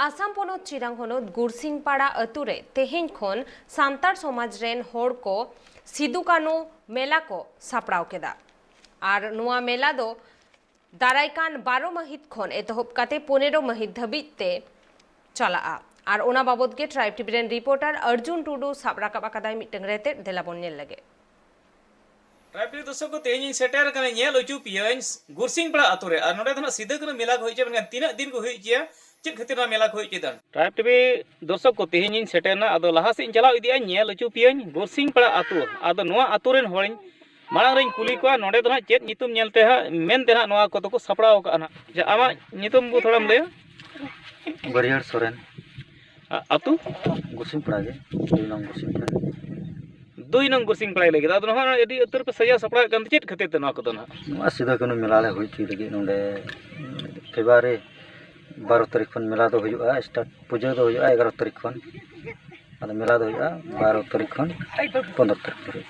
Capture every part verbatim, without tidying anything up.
ᱟᱥᱟᱢ ᱯᱚᱱᱚᱛ ᱪᱤᱨᱟᱝ ᱦᱚᱱᱚᱛ ᱜᱩᱨᱥᱤᱝᱯᱟᱲᱟ ᱟᱹᱛᱩ ᱨᱮ ᱛᱮᱦᱮᱧ ᱠᱷᱚᱱ ᱥᱟᱱᱛᱟᱲ ᱥᱚᱢᱟᱡᱽ ᱨᱮᱱ ᱦᱚᱲ ᱠᱚ ᱥᱤᱫᱩ ᱠᱟᱹᱱᱩ ᱢᱮᱞᱟ ᱠᱚ ᱥᱟᱯᱲᱟᱣ ᱠᱮᱫᱟ᱾ ᱟᱨ ᱱᱚᱣᱟ ᱢᱮᱞᱟ ᱫᱚ ᱫᱟᱨᱟᱭ ᱠᱟᱱ ᱵᱟᱨᱚ ᱢᱟᱹᱦᱤᱛ ᱠᱷᱚᱱ ᱮᱛᱚᱦᱚᱵ ᱠᱟᱛᱮ ᱯᱚᱱᱮᱨᱚ ᱢᱟᱹᱦᱤᱛ ᱫᱷᱟᱹᱵᱤᱡ ᱛᱮ ᱪᱟᱞᱟᱜᱼᱟ᱾ ᱟᱨ ᱚᱱᱟ ᱵᱟᱵᱚᱛ ᱜᱮ ᱴᱨᱟᱭᱤᱵᱽ ᱴᱤᱵᱷᱤ ᱨᱮᱱ ᱨᱤᱯᱳᱨᱴᱟᱨ ᱚᱨᱡᱩᱱ ᱴᱩᱰᱩ ᱥᱟᱵ ᱨᱟᱠᱟᱵ ᱟᱠᱟᱫᱟᱭ ᱢᱤᱫᱴᱟᱝ ᱨᱮᱛᱮᱫ, ᱫᱮᱞᱟ ᱵᱚᱱ ᱧᱮᱞ ᱞᱮᱜᱮ᱾ ᱴᱨᱟᱭᱤᱵᱽ ᱴᱤᱵᱷᱤ ᱫᱚᱨᱥᱚᱠ ᱠᱚ, ᱛᱮᱦᱮᱧ ᱤᱧ ᱥᱮᱴᱮᱨ ᱟᱠᱟᱱᱟ ᱧᱮᱞ ᱦᱚᱪᱚ ᱯᱮᱭᱟᱹᱧ ᱜᱩᱨᱥᱤᱝᱯᱟᱲᱟ ᱟᱛᱳ ᱨᱮ᱾ ᱟᱨ ᱱᱚᱰᱮ ᱫᱚ ᱱᱟᱜ ᱥᱤᱫᱟᱹ ᱠᱟᱹᱱᱦᱩ ᱢᱮᱞᱟ ᱠᱚ ᱦᱩᱭᱩᱜ ᱜᱮᱭᱟ, ᱢᱮᱱᱠᱷᱟᱱ ᱛᱤᱱᱟᱹᱜ ᱫᱤᱱ ᱠᱚ ᱦᱩᱭᱩᱜ ᱜᱮᱭᱟ, ᱪᱮᱫ ᱠᱷᱟᱹᱛᱤᱨ ᱱᱚᱣᱟ ᱢᱮᱞᱟ ᱠᱚ ᱦᱩᱭ ᱦᱚᱪᱚᱭᱮᱫᱟ? ᱴᱨᱟᱭᱤᱵᱽ ᱴᱤᱵᱷᱤ ᱫᱚᱨᱥᱚᱠ ᱠᱚ, ᱛᱮᱦᱮᱧ ᱤᱧ ᱥᱮᱴᱮᱨ ᱮᱱᱟ, ᱟᱫᱚ ᱞᱟᱦᱟ ᱥᱮᱫ ᱤᱧ ᱪᱟᱞᱟᱣ ᱤᱫᱤᱜᱼᱟ, ᱧᱮᱞ ᱦᱚᱪᱚ ᱯᱮᱭᱟᱹᱧ ᱜᱩᱨᱥᱤᱝᱯᱟᱲᱟ ᱟᱛᱳ᱾ ᱟᱫᱚ ᱱᱚᱣᱟ ᱟᱛᱳ ᱨᱮᱱ ᱦᱚᱲᱤᱧ ᱢᱟᱲᱟᱝ ᱨᱤᱧ ᱠᱩᱞᱤ ᱠᱚᱣᱟ, ᱱᱚᱰᱮ ᱫᱚ ᱱᱟᱜ ᱪᱮᱫ ᱧᱩᱛᱩᱢ ᱧᱮᱞᱛᱮ ᱦᱟᱸᱜ, ᱢᱮᱱᱛᱮ ᱱᱟᱜ ᱱᱚᱣᱟ ᱠᱚᱫᱚ ᱠᱚ ᱥᱟᱯᱲᱟᱣ ᱟᱠᱟᱜᱼᱟ ᱱᱟᱜ᱾ ᱟᱪᱪᱷᱟ, ᱟᱢᱟᱜ ᱧᱩᱛᱩᱢ ᱵᱚ ᱛᱷᱚᱲᱟᱢ ᱞᱟᱹᱭᱟ? ᱵᱟᱹᱨᱭᱟᱹᱲ ᱥᱚᱨᱮᱱ᱾ ᱟ-, ᱟᱹᱛᱩ? ᱜᱩᱥᱤᱢᱯᱟᱲᱟ ᱜᱮ, ᱫᱩᱭ ᱱᱚᱝ ᱜᱩᱥᱤᱢᱯᱟᱲᱟ᱾ ᱫᱩᱭ ᱱᱚᱝ ᱜᱩᱥᱤᱢᱯᱟᱲᱟᱭ ᱞᱟᱹᱭ ᱠᱮᱫᱟ᱾ ᱟᱫᱚ ᱱᱚᱣᱟ ᱟᱹᱰᱤ ᱩᱛᱟᱹᱨ ᱯᱮ ᱥᱟᱡᱟᱣ ᱥᱟᱯᱲᱟᱣᱮᱫ ᱠᱟᱱ ᱫᱚ, ᱪᱮᱫ ᱠᱷᱟᱹᱛᱤᱨ ᱛᱮ ᱱᱚᱣᱟ ᱠᱚᱫᱚ ᱱᱟᱜ? ᱱᱚᱣᱟ ᱥᱤᱫᱩ ᱠᱟᱹᱱᱦᱩ ᱢᱮᱞᱟ ᱞᱮ ᱦᱩᱭ ᱦᱚᱪᱚᱭ ᱞᱟᱹᱜᱤᱫ ᱱᱚᱰᱮ ᱯᱷᱮᱵᱽᱨᱩᱣᱟᱨᱤ ᱵᱟᱨᱚ ᱛᱟᱹᱨᱤᱠᱷ ᱠᱷᱚᱱ ᱢᱮᱞᱟ ᱫᱚ ᱦᱩᱭᱩᱜᱼᱟ, ᱥᱴᱟᱨᱴ ᱯᱩᱡᱟᱹ ᱫᱚ ᱦᱩᱭᱩᱜᱼᱟ ᱮᱜᱟᱨᱚ ᱛᱟᱹᱨᱤᱠᱷ ᱠᱷᱚᱱ᱾ ᱟᱫᱚ ᱢᱮᱞᱟ ᱫᱚ ᱦᱩᱭᱩᱜᱼᱟ ᱵᱟᱨᱚ ᱛᱟᱹᱨᱤᱠᱷ ᱠᱷᱚᱱ ᱯᱚᱱᱫᱽᱨᱚ ᱛᱟᱹᱨᱤᱠᱷ ᱫᱷᱟᱹᱵᱤᱡ᱾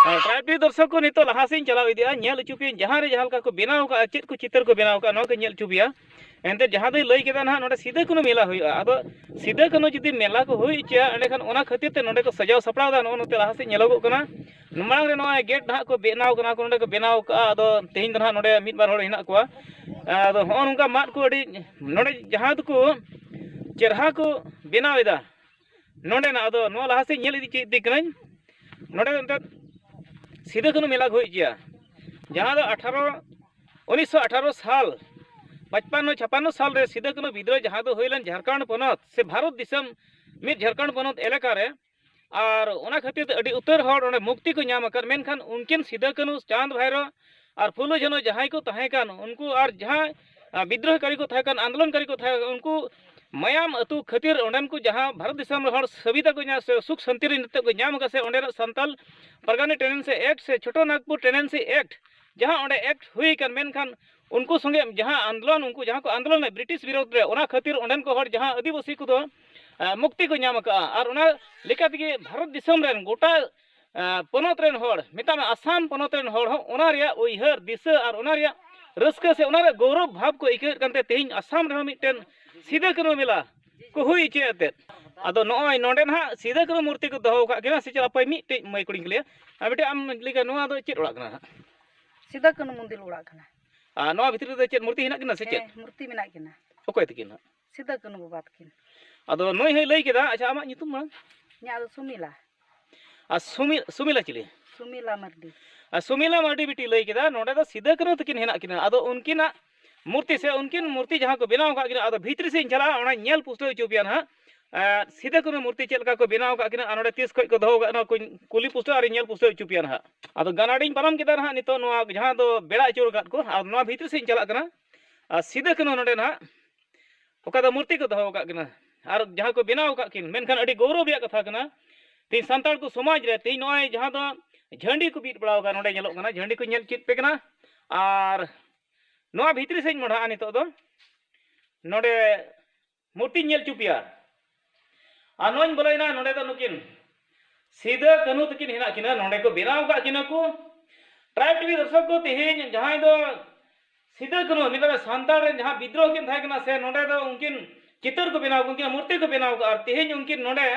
ᱦᱮᱸ, ᱴᱨᱟᱭᱤᱵᱽ ᱴᱤᱵᱷᱤ ᱫᱚᱨᱥᱚᱠ ᱠᱚ, ᱱᱤᱛᱚᱜ ᱞᱟᱦᱟ ᱥᱮᱫ ᱤᱧ ᱪᱟᱞᱟᱣ ᱤᱫᱤᱜᱼᱟ, ᱧᱮᱞ ᱦᱚᱪᱚ ᱯᱮᱭᱟᱹᱧ, ᱡᱟᱦᱟᱸ ᱨᱮ ᱡᱟᱦᱟᱸ ᱞᱮᱠᱟ ᱠᱚ ᱵᱮᱱᱟᱣ ᱠᱟᱜᱼᱟ, ᱪᱮᱫ ᱠᱚ ᱪᱤᱛᱟᱹᱨ ᱠᱚ ᱵᱮᱱᱟᱣ ᱠᱟᱜᱼᱟ, ᱱᱚᱣᱟ ᱠᱚᱧ ᱧᱮᱞ ᱦᱚᱪᱚ ᱯᱮᱭᱟ᱾ ᱮᱱᱛᱮ ᱡᱟᱦᱟᱸ ᱫᱚᱭ ᱞᱟᱹᱭ ᱠᱮᱫᱟ ᱱᱟᱦᱟᱜ, ᱱᱚᱰᱮ ᱥᱤᱫᱟᱹ ᱠᱟᱹᱱᱦᱩ ᱢᱮᱞᱟ ᱦᱩᱭᱩᱜᱼᱟ᱾ ᱟᱫᱚ ᱥᱤᱫᱟᱹ ᱠᱟᱹᱱᱦᱩ ᱡᱩᱫᱤ ᱢᱮᱞᱟ ᱠᱚ ᱦᱩᱭ ᱦᱚᱪᱚᱭᱟ, ᱮᱸᱰᱮᱠᱷᱟᱱ ᱚᱱᱟ ᱠᱷᱟᱹᱛᱤᱨ ᱛᱮ ᱱᱚᱰᱮ ᱠᱚ ᱥᱟᱡᱟᱣ ᱥᱟᱯᱲᱟᱣ ᱮᱫᱟ᱾ ᱱᱚᱜᱼᱚ ᱱᱚᱛᱮ ᱞᱟᱦᱟ ᱥᱮᱫ ᱧᱮᱞᱚᱜᱚᱜ ᱠᱟᱱᱟ, ᱢᱟᱲᱟᱝ ᱨᱮ ᱱᱚᱣᱟ ᱜᱮᱴ ᱱᱟᱦᱟᱜ ᱠᱚ ᱵᱮᱱᱟᱣ ᱠᱟᱱᱟ, ᱠᱚ ᱱᱚᱰᱮ ᱠᱚ ᱵᱮᱱᱟᱣ ᱠᱟᱜᱼᱟ᱾ ᱟᱫᱚ ᱛᱮᱦᱮᱧ ᱫᱚ ᱱᱟᱦᱟᱜ ᱱᱚᱰᱮ ᱢᱤᱫ ᱵᱟᱨ ᱦᱚᱲ ᱦᱮᱱᱟᱜ ᱠᱚᱣᱟ᱾ ᱟᱫᱚ ᱦᱚᱸᱜᱼᱚ ᱱᱚᱝᱠᱟ ᱢᱟᱫ ᱠᱚ ᱟᱹᱰᱤ, ᱱᱚᱰᱮ ᱡᱟᱦᱟᱸ ᱫᱚᱠᱚ ᱪᱮᱨᱦᱟ ᱠᱚ ᱵᱮᱱᱟᱣ ᱮᱫᱟ ᱱᱚᱰᱮᱱᱟᱜ, ᱟᱫᱚ ᱱᱚᱣᱟ ᱞᱟᱦᱟ ᱥᱮᱫ ᱧᱮᱞ ᱤᱫᱤ ᱪᱮᱫ ᱤᱫᱤ ᱠᱟᱹᱱᱟᱹᱧ᱾ ᱱᱚᱰᱮ ᱫᱚ ᱮᱱᱛᱮᱫ ᱥᱤᱫᱟᱹ ᱠᱟᱹᱱᱦᱩ ᱢᱮᱞᱟ ᱠᱚ ᱦᱩᱭᱩᱜ ᱜᱮᱭᱟ, ᱡᱟᱦᱟᱸ ᱫᱚ ᱟᱴᱷᱟᱨᱚ, ᱩᱱᱤᱥᱥᱚ ᱟᱴᱷᱟᱨᱚ ᱥᱟᱞ, ᱯᱟᱸᱪᱯᱟᱱᱱᱚ ᱪᱷᱟᱯᱟᱱᱱᱚ ᱥᱟᱞ ᱨᱮ ᱥᱤᱫᱟᱹ ᱠᱟᱹᱱᱦᱩ ᱵᱤᱫᱽᱨᱳᱦᱚ, ᱡᱟᱦᱟᱸ ᱫᱚ ᱦᱩᱭ ᱞᱮᱱ ᱡᱷᱟᱲᱠᱷᱚᱸᱰ ᱯᱚᱱᱚᱛ ᱥᱮ ᱵᱷᱟᱨᱚᱛ ᱫᱤᱥᱚᱢ, ᱢᱤᱫ ᱡᱷᱟᱲᱠᱷᱚᱸᱰ ᱯᱚᱱᱚᱛ ᱮᱞᱟᱠᱟ ᱨᱮ᱾ ᱟᱨ ᱚᱱᱟ ᱠᱷᱟᱹᱛᱤᱨ ᱛᱮ ᱟᱹᱰᱤ ᱩᱛᱟᱹᱨ ᱦᱚᱲ ᱚᱸᱰᱮ ᱢᱩᱠᱛᱤ ᱠᱚ ᱧᱟᱢ ᱟᱠᱟᱫ᱾ ᱢᱮᱱᱠᱷᱟᱱ ᱩᱱᱠᱤᱱ ᱥᱤᱫᱟᱹ ᱠᱟᱹᱱᱦᱩ, ᱪᱟᱸᱫᱽ ᱵᱷᱟᱭᱨᱚ ᱟᱨ ᱯᱷᱩᱞᱳ ᱡᱷᱟᱱᱳ ᱡᱟᱦᱟᱸᱭ ᱠᱚ ᱛᱟᱦᱮᱸ ᱠᱟᱱ, ᱩᱱᱠᱩ ᱟᱨ ᱡᱟᱦᱟᱸ, ᱟ, ᱵᱤᱫᱽᱨᱳᱦᱤᱠᱟᱨᱤ ᱠᱚ ᱛᱟᱦᱮᱸ ᱠᱟᱱ, ᱟᱱᱫᱳᱞᱚᱱᱠᱟᱨᱤ ᱠᱚ ᱛᱟᱦᱮᱸ ᱠᱟᱱ, ᱩᱱᱠᱩ ᱢᱟᱭᱟᱢ ᱟᱹᱛᱩ ᱠᱷᱟᱹᱛᱤᱨ ᱚᱸᱰᱮᱱ ᱠᱚ ᱡᱟᱦᱟᱸ ᱵᱷᱟᱨᱚᱛ ᱫᱤᱥᱚᱢ ᱨᱮ ᱦᱚᱲ ᱥᱩᱵᱤᱫᱷᱟ ᱠᱚ ᱧᱟᱢ ᱥᱮ ᱥᱩᱠ ᱥᱟᱱᱛᱤ ᱨᱮ ᱱᱤᱛᱚᱜ ᱠᱚ ᱧᱟᱢ ᱟᱠᱟᱫ ᱥᱮ, ᱚᱸᱰᱮᱱᱟᱜ ᱥᱟᱱᱛᱟᱞ ᱯᱟᱨᱜᱟᱱᱟ ᱴᱮᱱᱮᱱᱥᱤ ᱮᱠᱴ ᱥᱮ ᱪᱷᱳᱴᱳ ᱱᱟᱜᱽᱯᱩᱨ ᱴᱮᱱᱮᱱᱥᱤ ᱮᱠᱴ, ᱡᱟᱦᱟᱸ ᱚᱸᱰᱮ ᱮᱠᱴ ᱦᱩᱭ ᱟᱠᱟᱱ, ᱢᱮᱱᱠᱷᱟᱱ ᱩᱱᱠᱩ ᱥᱚᱸᱜᱮ ᱡᱟᱦᱟᱸ ᱟᱱᱫᱳᱞᱚᱱ, ᱩᱱᱠᱩ ᱡᱟᱦᱟᱸ ᱠᱚ ᱟᱱᱫᱳᱞᱚᱱ ᱞᱮᱫ ᱵᱨᱤᱴᱤᱥ ᱵᱤᱨᱳᱫᱷ ᱨᱮ, ᱚᱱᱟ ᱠᱷᱟᱹᱛᱤᱨ ᱚᱸᱰᱮᱱ ᱠᱚ ᱦᱚᱲ ᱡᱟᱦᱟᱸ ᱟᱹᱫᱤᱵᱟᱹᱥᱤ ᱠᱚᱫᱚ, ᱮ, ᱢᱩᱠᱛᱤ ᱠᱚ ᱧᱟᱢ ᱟᱠᱟᱫᱼᱟ᱾ ᱟᱨ ᱚᱱᱟ ᱞᱮᱠᱟ ᱛᱮᱜᱮ ᱵᱷᱟᱨᱚᱛ ᱫᱤᱥᱚᱢ ᱨᱮᱱ ᱜᱚᱴᱟ, ᱮ, ᱯᱚᱱᱚᱛ ᱨᱮᱱ ᱦᱚᱲ, ᱢᱮᱛᱟᱜ ᱢᱮ ᱟᱥᱟᱢ ᱯᱚᱱᱚᱛ ᱨᱮᱱ ᱦᱚᱲ ᱦᱚᱸ ᱚᱱᱟ ᱨᱮᱭᱟᱜ ᱩᱭᱦᱟᱹᱨ ᱫᱤᱥᱟᱹ ᱟᱨ ᱚᱱᱟ ᱨᱮᱭᱟᱜ ᱨᱟᱹᱥᱠᱟᱹ ᱥᱮ ᱚᱱᱟ ᱨᱮ ᱜᱚᱨᱚᱵᱽ ᱵᱷᱟᱵᱽ ᱠᱚ ᱟᱹᱭᱠᱟᱹᱣᱮᱫ ᱠᱟᱱᱛᱮ ᱛᱮᱦᱮᱧ ᱟᱥᱟᱢ ᱨᱮᱦᱚᱸ ᱢᱤᱫᱴᱮᱱ ᱥᱤᱫᱟᱹ ᱠᱟᱹᱱᱦᱩ ᱢᱮᱞᱟ ᱠᱚ ᱦᱩᱭ ᱦᱚᱪᱚᱭᱮᱫ ᱛᱮ᱾ ᱟᱫᱚ ᱱᱚᱜᱼᱚᱭ ᱱᱚᱰᱮ ᱱᱟᱦᱟᱜ ᱥᱤᱫᱟᱹ ᱠᱟᱹᱱᱦᱩ ᱢᱩᱨᱛᱤ ᱠᱚ ᱫᱚᱦᱚ ᱟᱠᱟᱫ ᱠᱤᱱᱟ ᱥᱮ ᱪᱮᱫ? ᱟᱯᱮ ᱢᱤᱫᱴᱮᱡ ᱢᱟᱹᱭ ᱠᱩᱲᱤᱧ ᱠᱩᱞᱤᱭᱟ, ᱟᱨ ᱢᱤᱫᱴᱮᱡ ᱟᱢ ᱞᱟᱹᱭ ᱠᱮᱫ, ᱱᱚᱣᱟ ᱫᱚ ᱪᱮᱫ ᱚᱲᱟᱜ ᱠᱟᱱᱟ ᱦᱟᱸᱜ? ᱥᱤᱫᱟᱹ ᱠᱟᱹᱱᱦᱩ ᱢᱚᱱᱫᱤᱨ ᱚᱲᱟᱜ ᱠᱟᱱᱟ᱾ ᱟᱨ ᱱᱚᱣᱟ ᱵᱷᱤᱛᱨᱤ ᱨᱮᱫᱚ ᱪᱮᱫ ᱢᱩᱨᱛᱤ ᱦᱮᱱᱟᱜ ᱠᱤᱱᱟ ᱥᱮ ᱪᱮᱫ? ᱦᱮᱸ, ᱢᱩᱨᱛᱤ ᱢᱮᱱᱟᱜ ᱠᱤᱱᱟ᱾ ᱚᱠᱚᱭ ᱛᱟᱹᱠᱤᱱ ᱦᱟᱸᱜ? ᱥᱤᱫᱟᱹ ᱠᱟᱹᱱᱦᱩ ᱵᱟᱵᱟ ᱛᱟᱹᱠᱤᱱ᱾ ᱟᱫᱚ ᱱᱩᱭ ᱦᱚᱸᱭ ᱞᱟᱹᱭ ᱠᱮᱫᱟ, ᱟᱪᱪᱷᱟ, ᱟᱢᱟᱜ ᱧᱩᱛᱩᱢ ᱢᱟᱲᱟᱝ? ᱤᱧᱟᱹᱜ ᱫᱚ ᱥᱩᱢᱤᱞᱟ᱾ ᱟᱨ ᱥᱩᱢᱤ-, ᱥᱩᱢᱤᱞᱟ ᱪᱤᱞᱤ? ᱥᱩᱢᱤᱞᱟ ᱢᱟᱨᱰᱤ᱾ ᱟᱨ ᱥᱩᱢᱤᱞᱟ ᱢᱟᱨᱰᱤ ᱵᱤᱴᱤ ᱞᱟᱹᱭ ᱠᱮᱫᱟ, ᱱᱚᱰᱮ ᱫᱚ ᱥᱤᱫᱟᱹ ᱠᱟᱹᱱᱦᱩ ᱛᱟᱹᱠᱤᱱ ᱦᱮᱱᱟᱜ ᱠᱤᱱᱟ᱾ ᱟᱫᱚ ᱩᱱᱠᱤᱱᱟᱜ ᱢᱩᱨᱛᱤ ᱥᱮ ᱩᱱᱠᱤᱱ ᱢᱩᱨᱛᱤ ᱡᱟᱦᱟᱸ ᱠᱚ ᱵᱮᱱᱟᱣ ᱟᱠᱟᱫ ᱠᱤᱱᱟ, ᱟᱫᱚ ᱵᱷᱤᱛᱨᱤ ᱥᱮᱫ ᱤᱧ ᱪᱟᱞᱟᱜᱼᱟ, ᱚᱱᱟᱧ ᱧᱮᱞ ᱯᱩᱥᱴᱟᱹᱣ ᱦᱚᱪᱚ ᱯᱮᱭᱟ ᱱᱟᱦᱟᱜ᱾ ᱟᱨ ᱥᱤᱫᱟᱹ ᱠᱟᱹᱱᱦᱩ ᱢᱩᱨᱛᱤ ᱪᱮᱫ ᱞᱮᱠᱟ ᱠᱚ ᱵᱮᱱᱟᱣ ᱟᱠᱟᱫ ᱠᱤᱱᱟ ᱟᱨ ᱱᱚᱰᱮ ᱛᱤᱥ ᱠᱷᱚᱱ ᱠᱚ ᱫᱚᱦᱚ ᱟᱠᱟᱫ, ᱱᱚᱣᱟ ᱠᱚᱧ ᱠᱩᱞᱤ ᱯᱩᱥᱴᱟᱹᱣ ᱟᱨᱤᱧ ᱧᱮᱞ ᱯᱩᱥᱴᱟᱹᱣ ᱦᱚᱪᱚ ᱯᱮᱭᱟ ᱱᱟᱦᱟᱜ᱾ ᱟᱫᱚ ᱜᱟᱱᱟᱰᱤᱧ ᱯᱟᱨᱚᱢ ᱠᱮᱫᱟ ᱱᱟᱦᱟᱜ, ᱱᱤᱛᱚᱜ ᱱᱚᱣᱟ ᱡᱟᱦᱟᱸ ᱫᱚ ᱵᱮᱲᱟ ᱟᱹᱪᱩᱨ ᱟᱠᱟᱫ ᱠᱚ, ᱟᱨ ᱱᱚᱣᱟ ᱵᱷᱤᱛᱨᱤ ᱥᱮᱫ ᱤᱧ ᱪᱟᱞᱟᱜ ᱠᱟᱱᱟ᱾ ᱟᱨ ᱥᱤᱫᱟᱹ ᱠᱟᱹᱱᱦᱩ ᱱᱚᱰᱮ ᱱᱟᱦᱟᱜ ᱚᱠᱟ ᱫᱚ ᱢᱩᱨᱛᱤ ᱠᱚ ᱫᱚᱦᱚ ᱟᱠᱟᱫ ᱠᱤᱱᱟ ᱟᱨ ᱡᱟᱦᱟᱸ ᱠᱚ ᱵᱮᱱᱟᱣ ᱟᱠᱟᱫ ᱠᱤᱱ, ᱢᱮᱱᱠᱷᱟᱱ ᱟᱹᱰᱤ ᱜᱚᱨᱚᱵᱽ ᱨᱮᱭᱟᱜ ᱠᱟᱛᱷᱟ ᱠᱟᱱᱟ, ᱛᱮᱦᱮᱧ ᱥᱟᱱᱛᱟᱲ ᱠᱚ ᱥᱚᱢᱟᱡᱽ ᱨᱮ ᱛᱮᱦᱮᱧ ᱱᱚᱜᱼᱚᱭ ᱡᱟᱦᱟᱸ ᱫᱚ ᱡᱷᱟᱹᱱᱰᱤ ᱠᱚ ᱵᱤᱫ ᱵᱟᱲᱟᱣ ᱟᱠᱟᱫ, ᱱᱚᱰᱮ ᱧᱮᱞᱚᱜ ᱠᱟᱱᱟ, ᱡᱷᱟᱹᱱᱰᱤ ᱠᱚ ᱧᱮᱞ ᱪᱮᱫ ᱯᱮ ᱠᱟᱱᱟ᱾ ᱟᱨ ᱱᱚᱣᱟ ᱵᱷᱤᱛᱨᱤ ᱥᱮᱫ ᱤᱧ ᱢᱚᱦᱰᱟᱜᱼᱟ ᱱᱤᱛᱚᱜ ᱫᱚ, ᱱᱚᱰᱮ ᱢᱩᱨᱛᱤᱧ ᱧᱮᱞ ᱦᱚᱪᱚ ᱯᱮᱭᱟ᱾ ᱟᱨ ᱱᱚᱣᱟᱧ ᱵᱚᱞᱚᱭᱮᱱᱟ, ᱱᱚᱰᱮ ᱫᱚ ᱱᱩᱠᱤᱱ ᱥᱤᱫᱟᱹ ᱠᱟᱹᱱᱦᱩ ᱛᱟᱹᱠᱤᱱ ᱦᱮᱱᱟᱜ ᱠᱤᱱᱟ, ᱱᱚᱰᱮ ᱠᱚ ᱵᱮᱱᱟᱣ ᱟᱠᱟᱫ ᱠᱤᱱᱟ ᱠᱚ᱾ ᱴᱨᱟᱭᱤᱵᱽ ᱴᱤᱵᱷᱤ ᱫᱚᱨᱥᱚᱠ ᱠᱚ, ᱛᱮᱦᱮᱧ ᱡᱟᱦᱟᱸᱭ ᱫᱚ ᱥᱤᱫᱟᱹ ᱠᱟᱹᱱᱦᱩ, ᱢᱤᱫ ᱫᱷᱟᱣ ᱥᱟᱱᱛᱟᱲ ᱨᱮᱱ ᱡᱟᱦᱟᱸ ᱵᱤᱫᱽᱨᱳᱦᱚ ᱠᱤᱱ ᱛᱟᱦᱮᱸ ᱠᱟᱱᱟ ᱥᱮ, ᱱᱚᱰᱮ ᱫᱚ ᱩᱱᱠᱤᱱ ᱪᱤᱛᱟᱹᱨ ᱠᱚ ᱵᱮᱱᱟᱣ, ᱩᱱᱠᱤᱱᱟᱜ ᱢᱩᱨᱛᱤ ᱠᱚ ᱵᱮᱱᱟᱣ ᱠᱟᱜᱼᱟ᱾ ᱟᱨ ᱛᱮᱦᱮᱧ ᱩᱱᱠᱤᱱ ᱱᱚᱰᱮ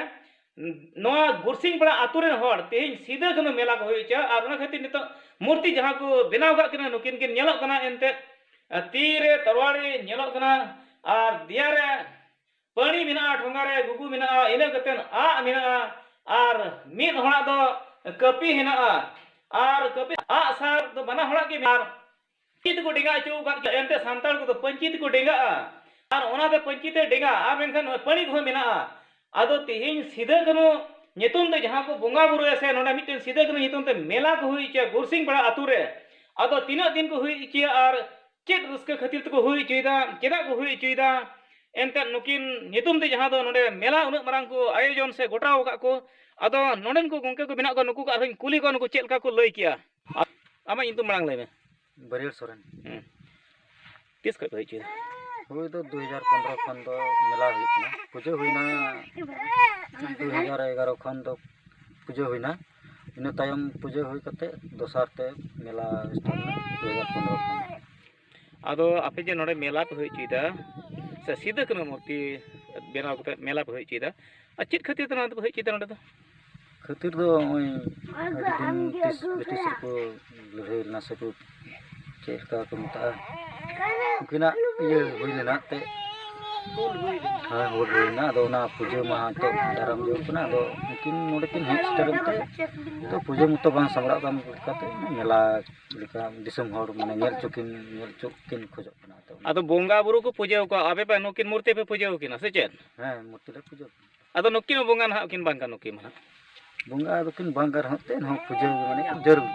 ᱱᱚᱣᱟ ᱜᱩᱨᱥᱤᱝ ᱯᱟᱲᱟ ᱟᱛᱳ ᱨᱮᱱ ᱦᱚᱲ ᱛᱮᱦᱮᱧ ᱥᱤᱫᱟᱹ ᱠᱟᱹᱱᱦᱩ ᱢᱮᱞᱟ ᱠᱚ ᱦᱩᱭ ᱦᱚᱪᱚᱭᱟ᱾ ᱟᱨ ᱚᱱᱟ ᱠᱷᱟᱹᱛᱤᱨ ᱱᱤᱛᱚᱜ ᱢᱩᱨᱛᱤ ᱡᱟᱦᱟᱸ ᱠᱚ ᱵᱮᱱᱟᱣ ᱠᱟᱜ ᱠᱤᱱᱟ, ᱱᱩᱠᱤᱱ ᱠᱤᱱ ᱧᱮᱞᱚᱜ ᱠᱟᱱᱟ ᱮᱱᱛᱮᱫ, ᱛᱤ ᱨᱮ ᱛᱟᱨᱣᱟᱲᱤ ᱧᱮᱞᱚᱜ ᱠᱟᱱᱟ, ᱟᱨ ᱫᱮᱭᱟ ᱨᱮ ᱯᱟᱹᱲᱤ ᱢᱮᱱᱟᱜᱼᱟ, ᱴᱷᱚᱸᱜᱟ ᱨᱮ ᱜᱩᱜᱩ ᱢᱮᱱᱟᱜᱼᱟ, ᱤᱱᱟᱹ ᱠᱟᱛᱮᱫ ᱟᱜ ᱢᱮᱱᱟᱜᱼᱟ, ᱟᱨ ᱢᱤᱫ ᱦᱚᱲᱟᱜ ᱫᱚ ᱠᱟᱹᱯᱤ ᱦᱮᱱᱟᱜᱼᱟ, ᱟᱨ ᱠᱟᱹᱯᱤ ᱟᱜ ᱥᱟᱨ ᱫᱚ ᱵᱟᱱᱟ ᱦᱚᱲᱟᱜ ᱜᱮ ᱢᱮᱱᱟᱜᱼᱟ᱾ ᱯᱟᱹᱧᱪᱤ ᱛᱮᱠᱚ ᱰᱮᱸᱜᱟ ᱦᱚᱪᱚ ᱟᱠᱟᱫ ᱠᱚᱣᱟ, ᱮᱱᱛᱮ ᱥᱟᱱᱛᱟᱲ ᱠᱚᱫᱚ ᱯᱟᱹᱧᱪᱤ ᱛᱮᱠᱚ ᱰᱮᱸᱜᱟᱜᱼᱟ, ᱟᱨ ᱚᱱᱟ ᱫᱚ ᱯᱟᱹᱧᱪᱤ ᱛᱮ ᱰᱮᱸᱜᱟ, ᱟᱨ ᱢᱮᱱᱠᱷᱟᱱ ᱱᱚᱜᱼᱚᱭ ᱯᱟᱹᱲᱤ ᱠᱚᱦᱚᱸ ᱢᱮᱱᱟᱜᱼᱟ᱾ ᱟᱫᱚ ᱛᱮᱦᱮᱧ ᱥᱤᱫᱟᱹ ᱠᱟᱹᱱᱦᱩ ᱧᱩᱛᱩᱢ ᱛᱮ ᱡᱟᱦᱟᱸ ᱠᱚ ᱵᱚᱸᱜᱟ ᱵᱩᱨᱩᱭᱟ ᱥᱮ, ᱱᱚᱰᱮ ᱢᱤᱫᱴᱮᱱ ᱥᱤᱫᱟᱹ ᱠᱟᱹᱱᱦᱩ ᱧᱩᱛᱩᱢ ᱛᱮ ᱢᱮᱞᱟ ᱠᱚ ᱦᱩᱭ ᱦᱚᱪᱚᱭᱟ ᱜᱩᱨᱥᱤᱝ ᱯᱟᱲᱟ ᱟᱛᱳ ᱨᱮ, ᱟᱫᱚ ᱛᱤᱱᱟᱹᱜ ᱫᱤᱱ ᱠᱚ ᱦᱩᱭ ᱦᱚᱪᱚᱭᱟ ᱟᱨ ᱪᱮᱫ ᱨᱟᱹᱥᱠᱟᱹ ᱠᱷᱟᱹᱛᱤᱨ ᱛᱮᱠᱚ ᱦᱩᱭ ᱦᱚᱪᱚᱭᱮᱫᱟ, ᱪᱮᱫᱟᱜ ᱠᱚ ᱦᱩᱭ ᱦᱚᱪᱚᱭᱮᱫᱟ, ᱮᱱᱛᱮᱫ ᱱᱩᱠᱤᱱ ᱧᱩᱛᱩᱢ ᱛᱮ ᱡᱟᱦᱟᱸ ᱫᱚ ᱱᱚᱰᱮ ᱢᱮᱞᱟ ᱩᱱᱟᱹᱜ ᱢᱟᱨᱟᱝ ᱠᱚ ᱟᱭᱳᱡᱚᱱ ᱥᱮ ᱜᱚᱴᱟᱣ ᱟᱠᱟᱫ ᱠᱚ, ᱟᱫᱚ ᱱᱚᱰᱮᱱ ᱠᱚ ᱜᱚᱢᱠᱮ ᱠᱚ ᱢᱮᱱᱟᱜ ᱠᱚᱣᱟ, ᱱᱩᱠᱩ ᱠᱚ ᱟᱨᱦᱚᱸᱧ ᱠᱩᱞᱤ ᱠᱚᱣᱟ, ᱱᱩᱠᱩ ᱪᱮᱫ ᱞᱮᱠᱟ ᱠᱚ ᱞᱟᱹᱭ ᱠᱮᱭᱟ᱾ ᱟ-, ᱟᱢᱟᱜ ᱧᱩᱛᱩᱢ ᱢᱟᱲᱟᱝ ᱞᱟᱹᱭ ᱢᱮ᱾ ᱵᱟᱹᱨᱭᱟᱹᱲ ᱥᱚᱨᱮᱱ᱾ ᱦᱮᱸ᱾ ᱛᱤᱥ ᱠᱷᱚᱱ ᱯᱮ ᱦᱩᱭ ᱦᱚᱪᱚᱭᱮᱫᱟ? ᱦᱩᱭ ᱫᱚ ᱫᱩ ᱦᱟᱡᱟᱨ ᱯᱚᱱᱫᱽᱨᱚ ᱠᱷᱚᱱ ᱫᱚ ᱢᱮᱞᱟ ᱦᱩᱭᱩᱜ ᱠᱟᱱᱟ, ᱯᱩᱡᱟᱹ ᱦᱩᱭᱱᱟ ᱫᱩ ᱦᱟᱡᱟᱨ ᱮᱜᱟᱨᱚ ᱠᱷᱚᱱ ᱫᱚ ᱯᱩᱡᱟᱹ ᱦᱩᱭᱱᱟ᱾ ᱤᱱᱟᱹ ᱛᱟᱭᱚᱢ ᱯᱩᱡᱟᱹ ᱦᱩᱭ ᱠᱟᱛᱮ ᱫᱚᱥᱟᱨ ᱛᱮ ᱢᱮᱞᱟ start ᱮᱱᱟ ᱫᱩ ᱦᱟᱡᱟᱨ ᱯᱚᱱᱫᱽᱨᱚ ᱠᱷᱚᱱ᱾ ᱟᱫᱚ ᱟᱯᱮ ᱡᱮ ᱱᱚᱰᱮ ᱢᱮᱞᱟ ᱯᱮ ᱦᱩᱭ ᱦᱚᱪᱚᱭᱮᱫᱟ, ᱥᱮ ᱥᱤᱫᱩ ᱠᱟᱹᱱᱦᱩ ᱢᱩᱨᱛᱤ ᱵᱮᱱᱟᱣ ᱠᱟᱛᱮ ᱢᱮᱞᱟ ᱯᱮ ᱦᱩᱭ ᱦᱚᱪᱚᱭᱮᱫᱟ, ᱟᱨ ᱪᱮᱫ ᱠᱷᱟᱹᱛᱤᱨ ᱛᱮ ᱱᱚᱣᱟ ᱫᱚᱯᱮ ᱦᱩᱭ ᱦᱚᱪᱚᱭᱮᱫᱟ ᱱᱚᱰᱮ ᱫᱚ? ᱠᱷᱟᱹᱛᱤᱨ ᱫᱚ ᱱᱚᱜᱼᱚᱭ ᱟᱹᱰᱤ ᱫᱤᱱ ᱛᱤᱥ ᱵᱨᱤᱴᱤᱥ ᱨᱮᱠᱚ ᱞᱟᱹᱲᱦᱟᱹᱭ ᱞᱮᱱᱟ ᱥᱮᱠᱚ ᱪᱮᱫ ᱞᱮᱠᱟ ᱠᱚ ᱢᱮᱛᱟᱜᱼᱟ, ᱩᱱᱠᱤᱱᱟᱜ ᱤᱭᱟᱹ ᱦᱩᱭ ᱞᱮᱱᱟ ᱮᱱᱛᱮᱫ᱾ ᱦᱮᱸ, ᱦᱩᱞ ᱦᱩᱭ ᱞᱮᱱᱟ᱾ ᱟᱫᱚ ᱚᱱᱟ ᱯᱩᱡᱟᱹ ᱢᱟ ᱱᱤᱛᱚᱜ ᱫᱟᱨᱟᱢ ᱡᱚ ᱠᱟᱱᱟ᱾ ᱟᱫᱚ ᱩᱱᱠᱤᱱ ᱱᱚᱰᱮ ᱠᱤᱱ ᱦᱮᱡ ᱥᱮᱴᱮᱨᱮᱱ ᱛᱮ ᱛᱚ ᱯᱩᱡᱟᱹ ᱢᱚᱛᱚ ᱵᱟᱝ ᱥᱟᱢᱵᱲᱟᱜ ᱠᱟᱱ ᱞᱮᱠᱟᱛᱮ ᱢᱮᱞᱟ ᱞᱮᱠᱟ ᱫᱤᱥᱚᱢ ᱦᱚᱲ ᱢᱟᱱᱮ ᱧᱮᱞ ᱦᱚᱪᱚ ᱠᱤᱱ, ᱧᱮᱞ ᱦᱚᱪᱚ ᱠᱤᱱ ᱠᱷᱚᱡᱚᱜ ᱠᱟᱱᱟ᱾ ᱟᱫᱚ ᱚᱱᱟ ᱟᱫᱚ ᱵᱚᱸᱜᱟ ᱵᱩᱨᱩ ᱠᱚ ᱯᱩᱡᱟᱹ ᱟᱠᱚᱣᱟ, ᱟᱯᱮ ᱯᱮ ᱱᱩᱠᱤᱱ ᱢᱩᱨᱛᱤ ᱯᱮ ᱯᱩᱡᱟᱹ ᱟᱹᱠᱤᱱᱟ ᱥᱮ ᱪᱮᱫ? ᱦᱮᱸ, ᱢᱩᱨᱛᱤ ᱞᱮ ᱯᱩᱡᱟᱹ ᱟᱹᱠᱤᱱᱟ᱾ ᱟᱫᱚ ᱱᱩᱠᱤᱱ ᱦᱚᱸ ᱵᱚᱸᱜᱟ ᱱᱟᱦᱟᱜ ᱠᱤᱱ ᱵᱟᱝ ᱠᱟᱱᱟ, ᱱᱩᱠᱤᱱ ᱢᱟ ᱱᱟᱦᱟᱜ᱾ ᱵᱚᱸᱜᱟ ᱫᱚᱠᱤᱱ ᱵᱟᱝ ᱠᱟᱱ ᱨᱮᱦᱚᱸ ᱛᱮ ᱱᱚᱣᱟ ᱯᱩᱡᱟᱹ ᱢᱟᱱᱮ ᱡᱟᱹᱨᱩᱲ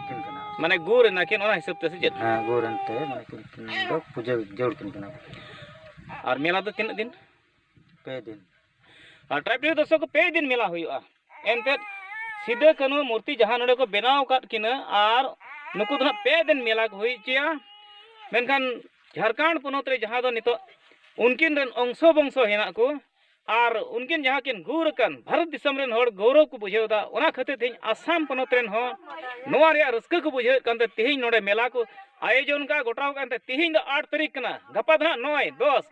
ᱠᱤᱱ ᱠᱟᱱᱟ᱾ ᱢᱟᱱᱮ ᱜᱩᱨ ᱮᱱᱟ ᱠᱤᱱ ᱚᱱᱟ ᱦᱤᱥᱟᱹᱵ ᱛᱮ ᱥᱮ ᱪᱮᱫ? ᱦᱮᱸ, ᱜᱩᱨ ᱮᱱᱛᱮ ᱢᱟᱱᱮ ᱠᱤᱱ, ᱠᱤᱱ ᱫᱚ ᱯᱩᱡᱟᱹ ᱡᱟᱹᱨᱩᱲ ᱠᱤᱱ ᱠᱟᱱᱟ᱾ ᱟᱨ ᱢᱮᱞᱟ ᱫᱚ ᱛᱤᱱᱟᱹᱜ ᱫᱤᱱ? ᱯᱮ ᱫᱤᱱ᱾ ᱟᱨ ᱴᱨᱟᱭᱤᱵᱽ ᱴᱤᱵᱷᱤ ᱫᱚᱨᱥᱚᱠ ᱠᱚ, ᱯᱮ ᱫᱤᱱ ᱢᱮᱞᱟ ᱦᱩᱭᱩᱜᱼᱟ᱾ ᱮᱱᱛᱮᱫ ᱥᱤᱫᱟᱹ ᱠᱟᱹᱱᱦᱩ ᱢᱩᱨᱛᱤ ᱡᱟᱦᱟᱸ ᱱᱚᱰᱮ ᱠᱚ ᱵᱮᱱᱟᱣ ᱟᱠᱟᱫ ᱠᱤᱱᱟᱹ, ᱟᱨ ᱱᱩᱠᱩ ᱫᱚ ᱱᱟᱦᱟᱜ ᱯᱮ ᱫᱤᱱ ᱢᱮᱞᱟ ᱠᱚ ᱦᱩᱭ ᱦᱚᱪᱚᱭᱟ᱾ ᱢᱮᱱᱠᱷᱟᱱ ᱡᱷᱟᱲᱠᱷᱚᱸᱰ ᱯᱚᱱᱚᱛ ᱨᱮ ᱡᱟᱦᱟᱸ ᱫᱚ ᱱᱤᱛᱚᱜ ᱩᱱᱠᱤᱱ ᱨᱮᱱ ᱚᱝᱥᱚ ᱵᱚᱝᱥᱚ ᱦᱮᱱᱟᱜ ᱠᱚ, ᱟᱨ ᱩᱱᱠᱤᱱ ᱡᱟᱦᱟᱸ ᱠᱤᱱ ᱜᱩᱨ ᱟᱠᱟᱱ, ᱵᱷᱟᱨᱚᱛ ᱫᱤᱥᱚᱢ ᱨᱮᱱ ᱦᱚᱲ ᱜᱚᱣᱨᱚᱵ ᱠᱚ ᱵᱩᱡᱷᱟᱹᱣ ᱮᱫᱟ᱾ ᱚᱱᱟ ᱠᱷᱟᱹᱛᱤᱨ ᱛᱮᱦᱮᱧ ᱟᱥᱟᱢ ᱯᱚᱱᱚᱛ ᱨᱮᱱ ᱦᱚᱸ ᱱᱚᱣᱟ ᱨᱮᱭᱟᱜ ᱨᱟᱹᱥᱠᱟᱹ ᱠᱚ ᱵᱩᱡᱷᱟᱹᱣᱮᱫ ᱠᱟᱱᱛᱮ ᱛᱮᱦᱮᱧ ᱱᱚᱰᱮ ᱢᱮᱞᱟ ᱠᱚ ᱟᱭᱳᱡᱚᱱ ᱠᱟᱜᱼᱟ, ᱜᱚᱴᱟᱣ ᱟᱠᱟᱫ᱾ ᱮᱱᱛᱮ ᱛᱮᱦᱮᱧ ᱫᱚ ᱟᱴ ᱛᱟᱹᱨᱤᱠᱷ ᱠᱟᱱᱟ, ᱜᱟᱯᱟ ᱫᱚ ᱱᱟᱦᱟᱜ ᱱᱚᱭ, ᱫᱚᱥ,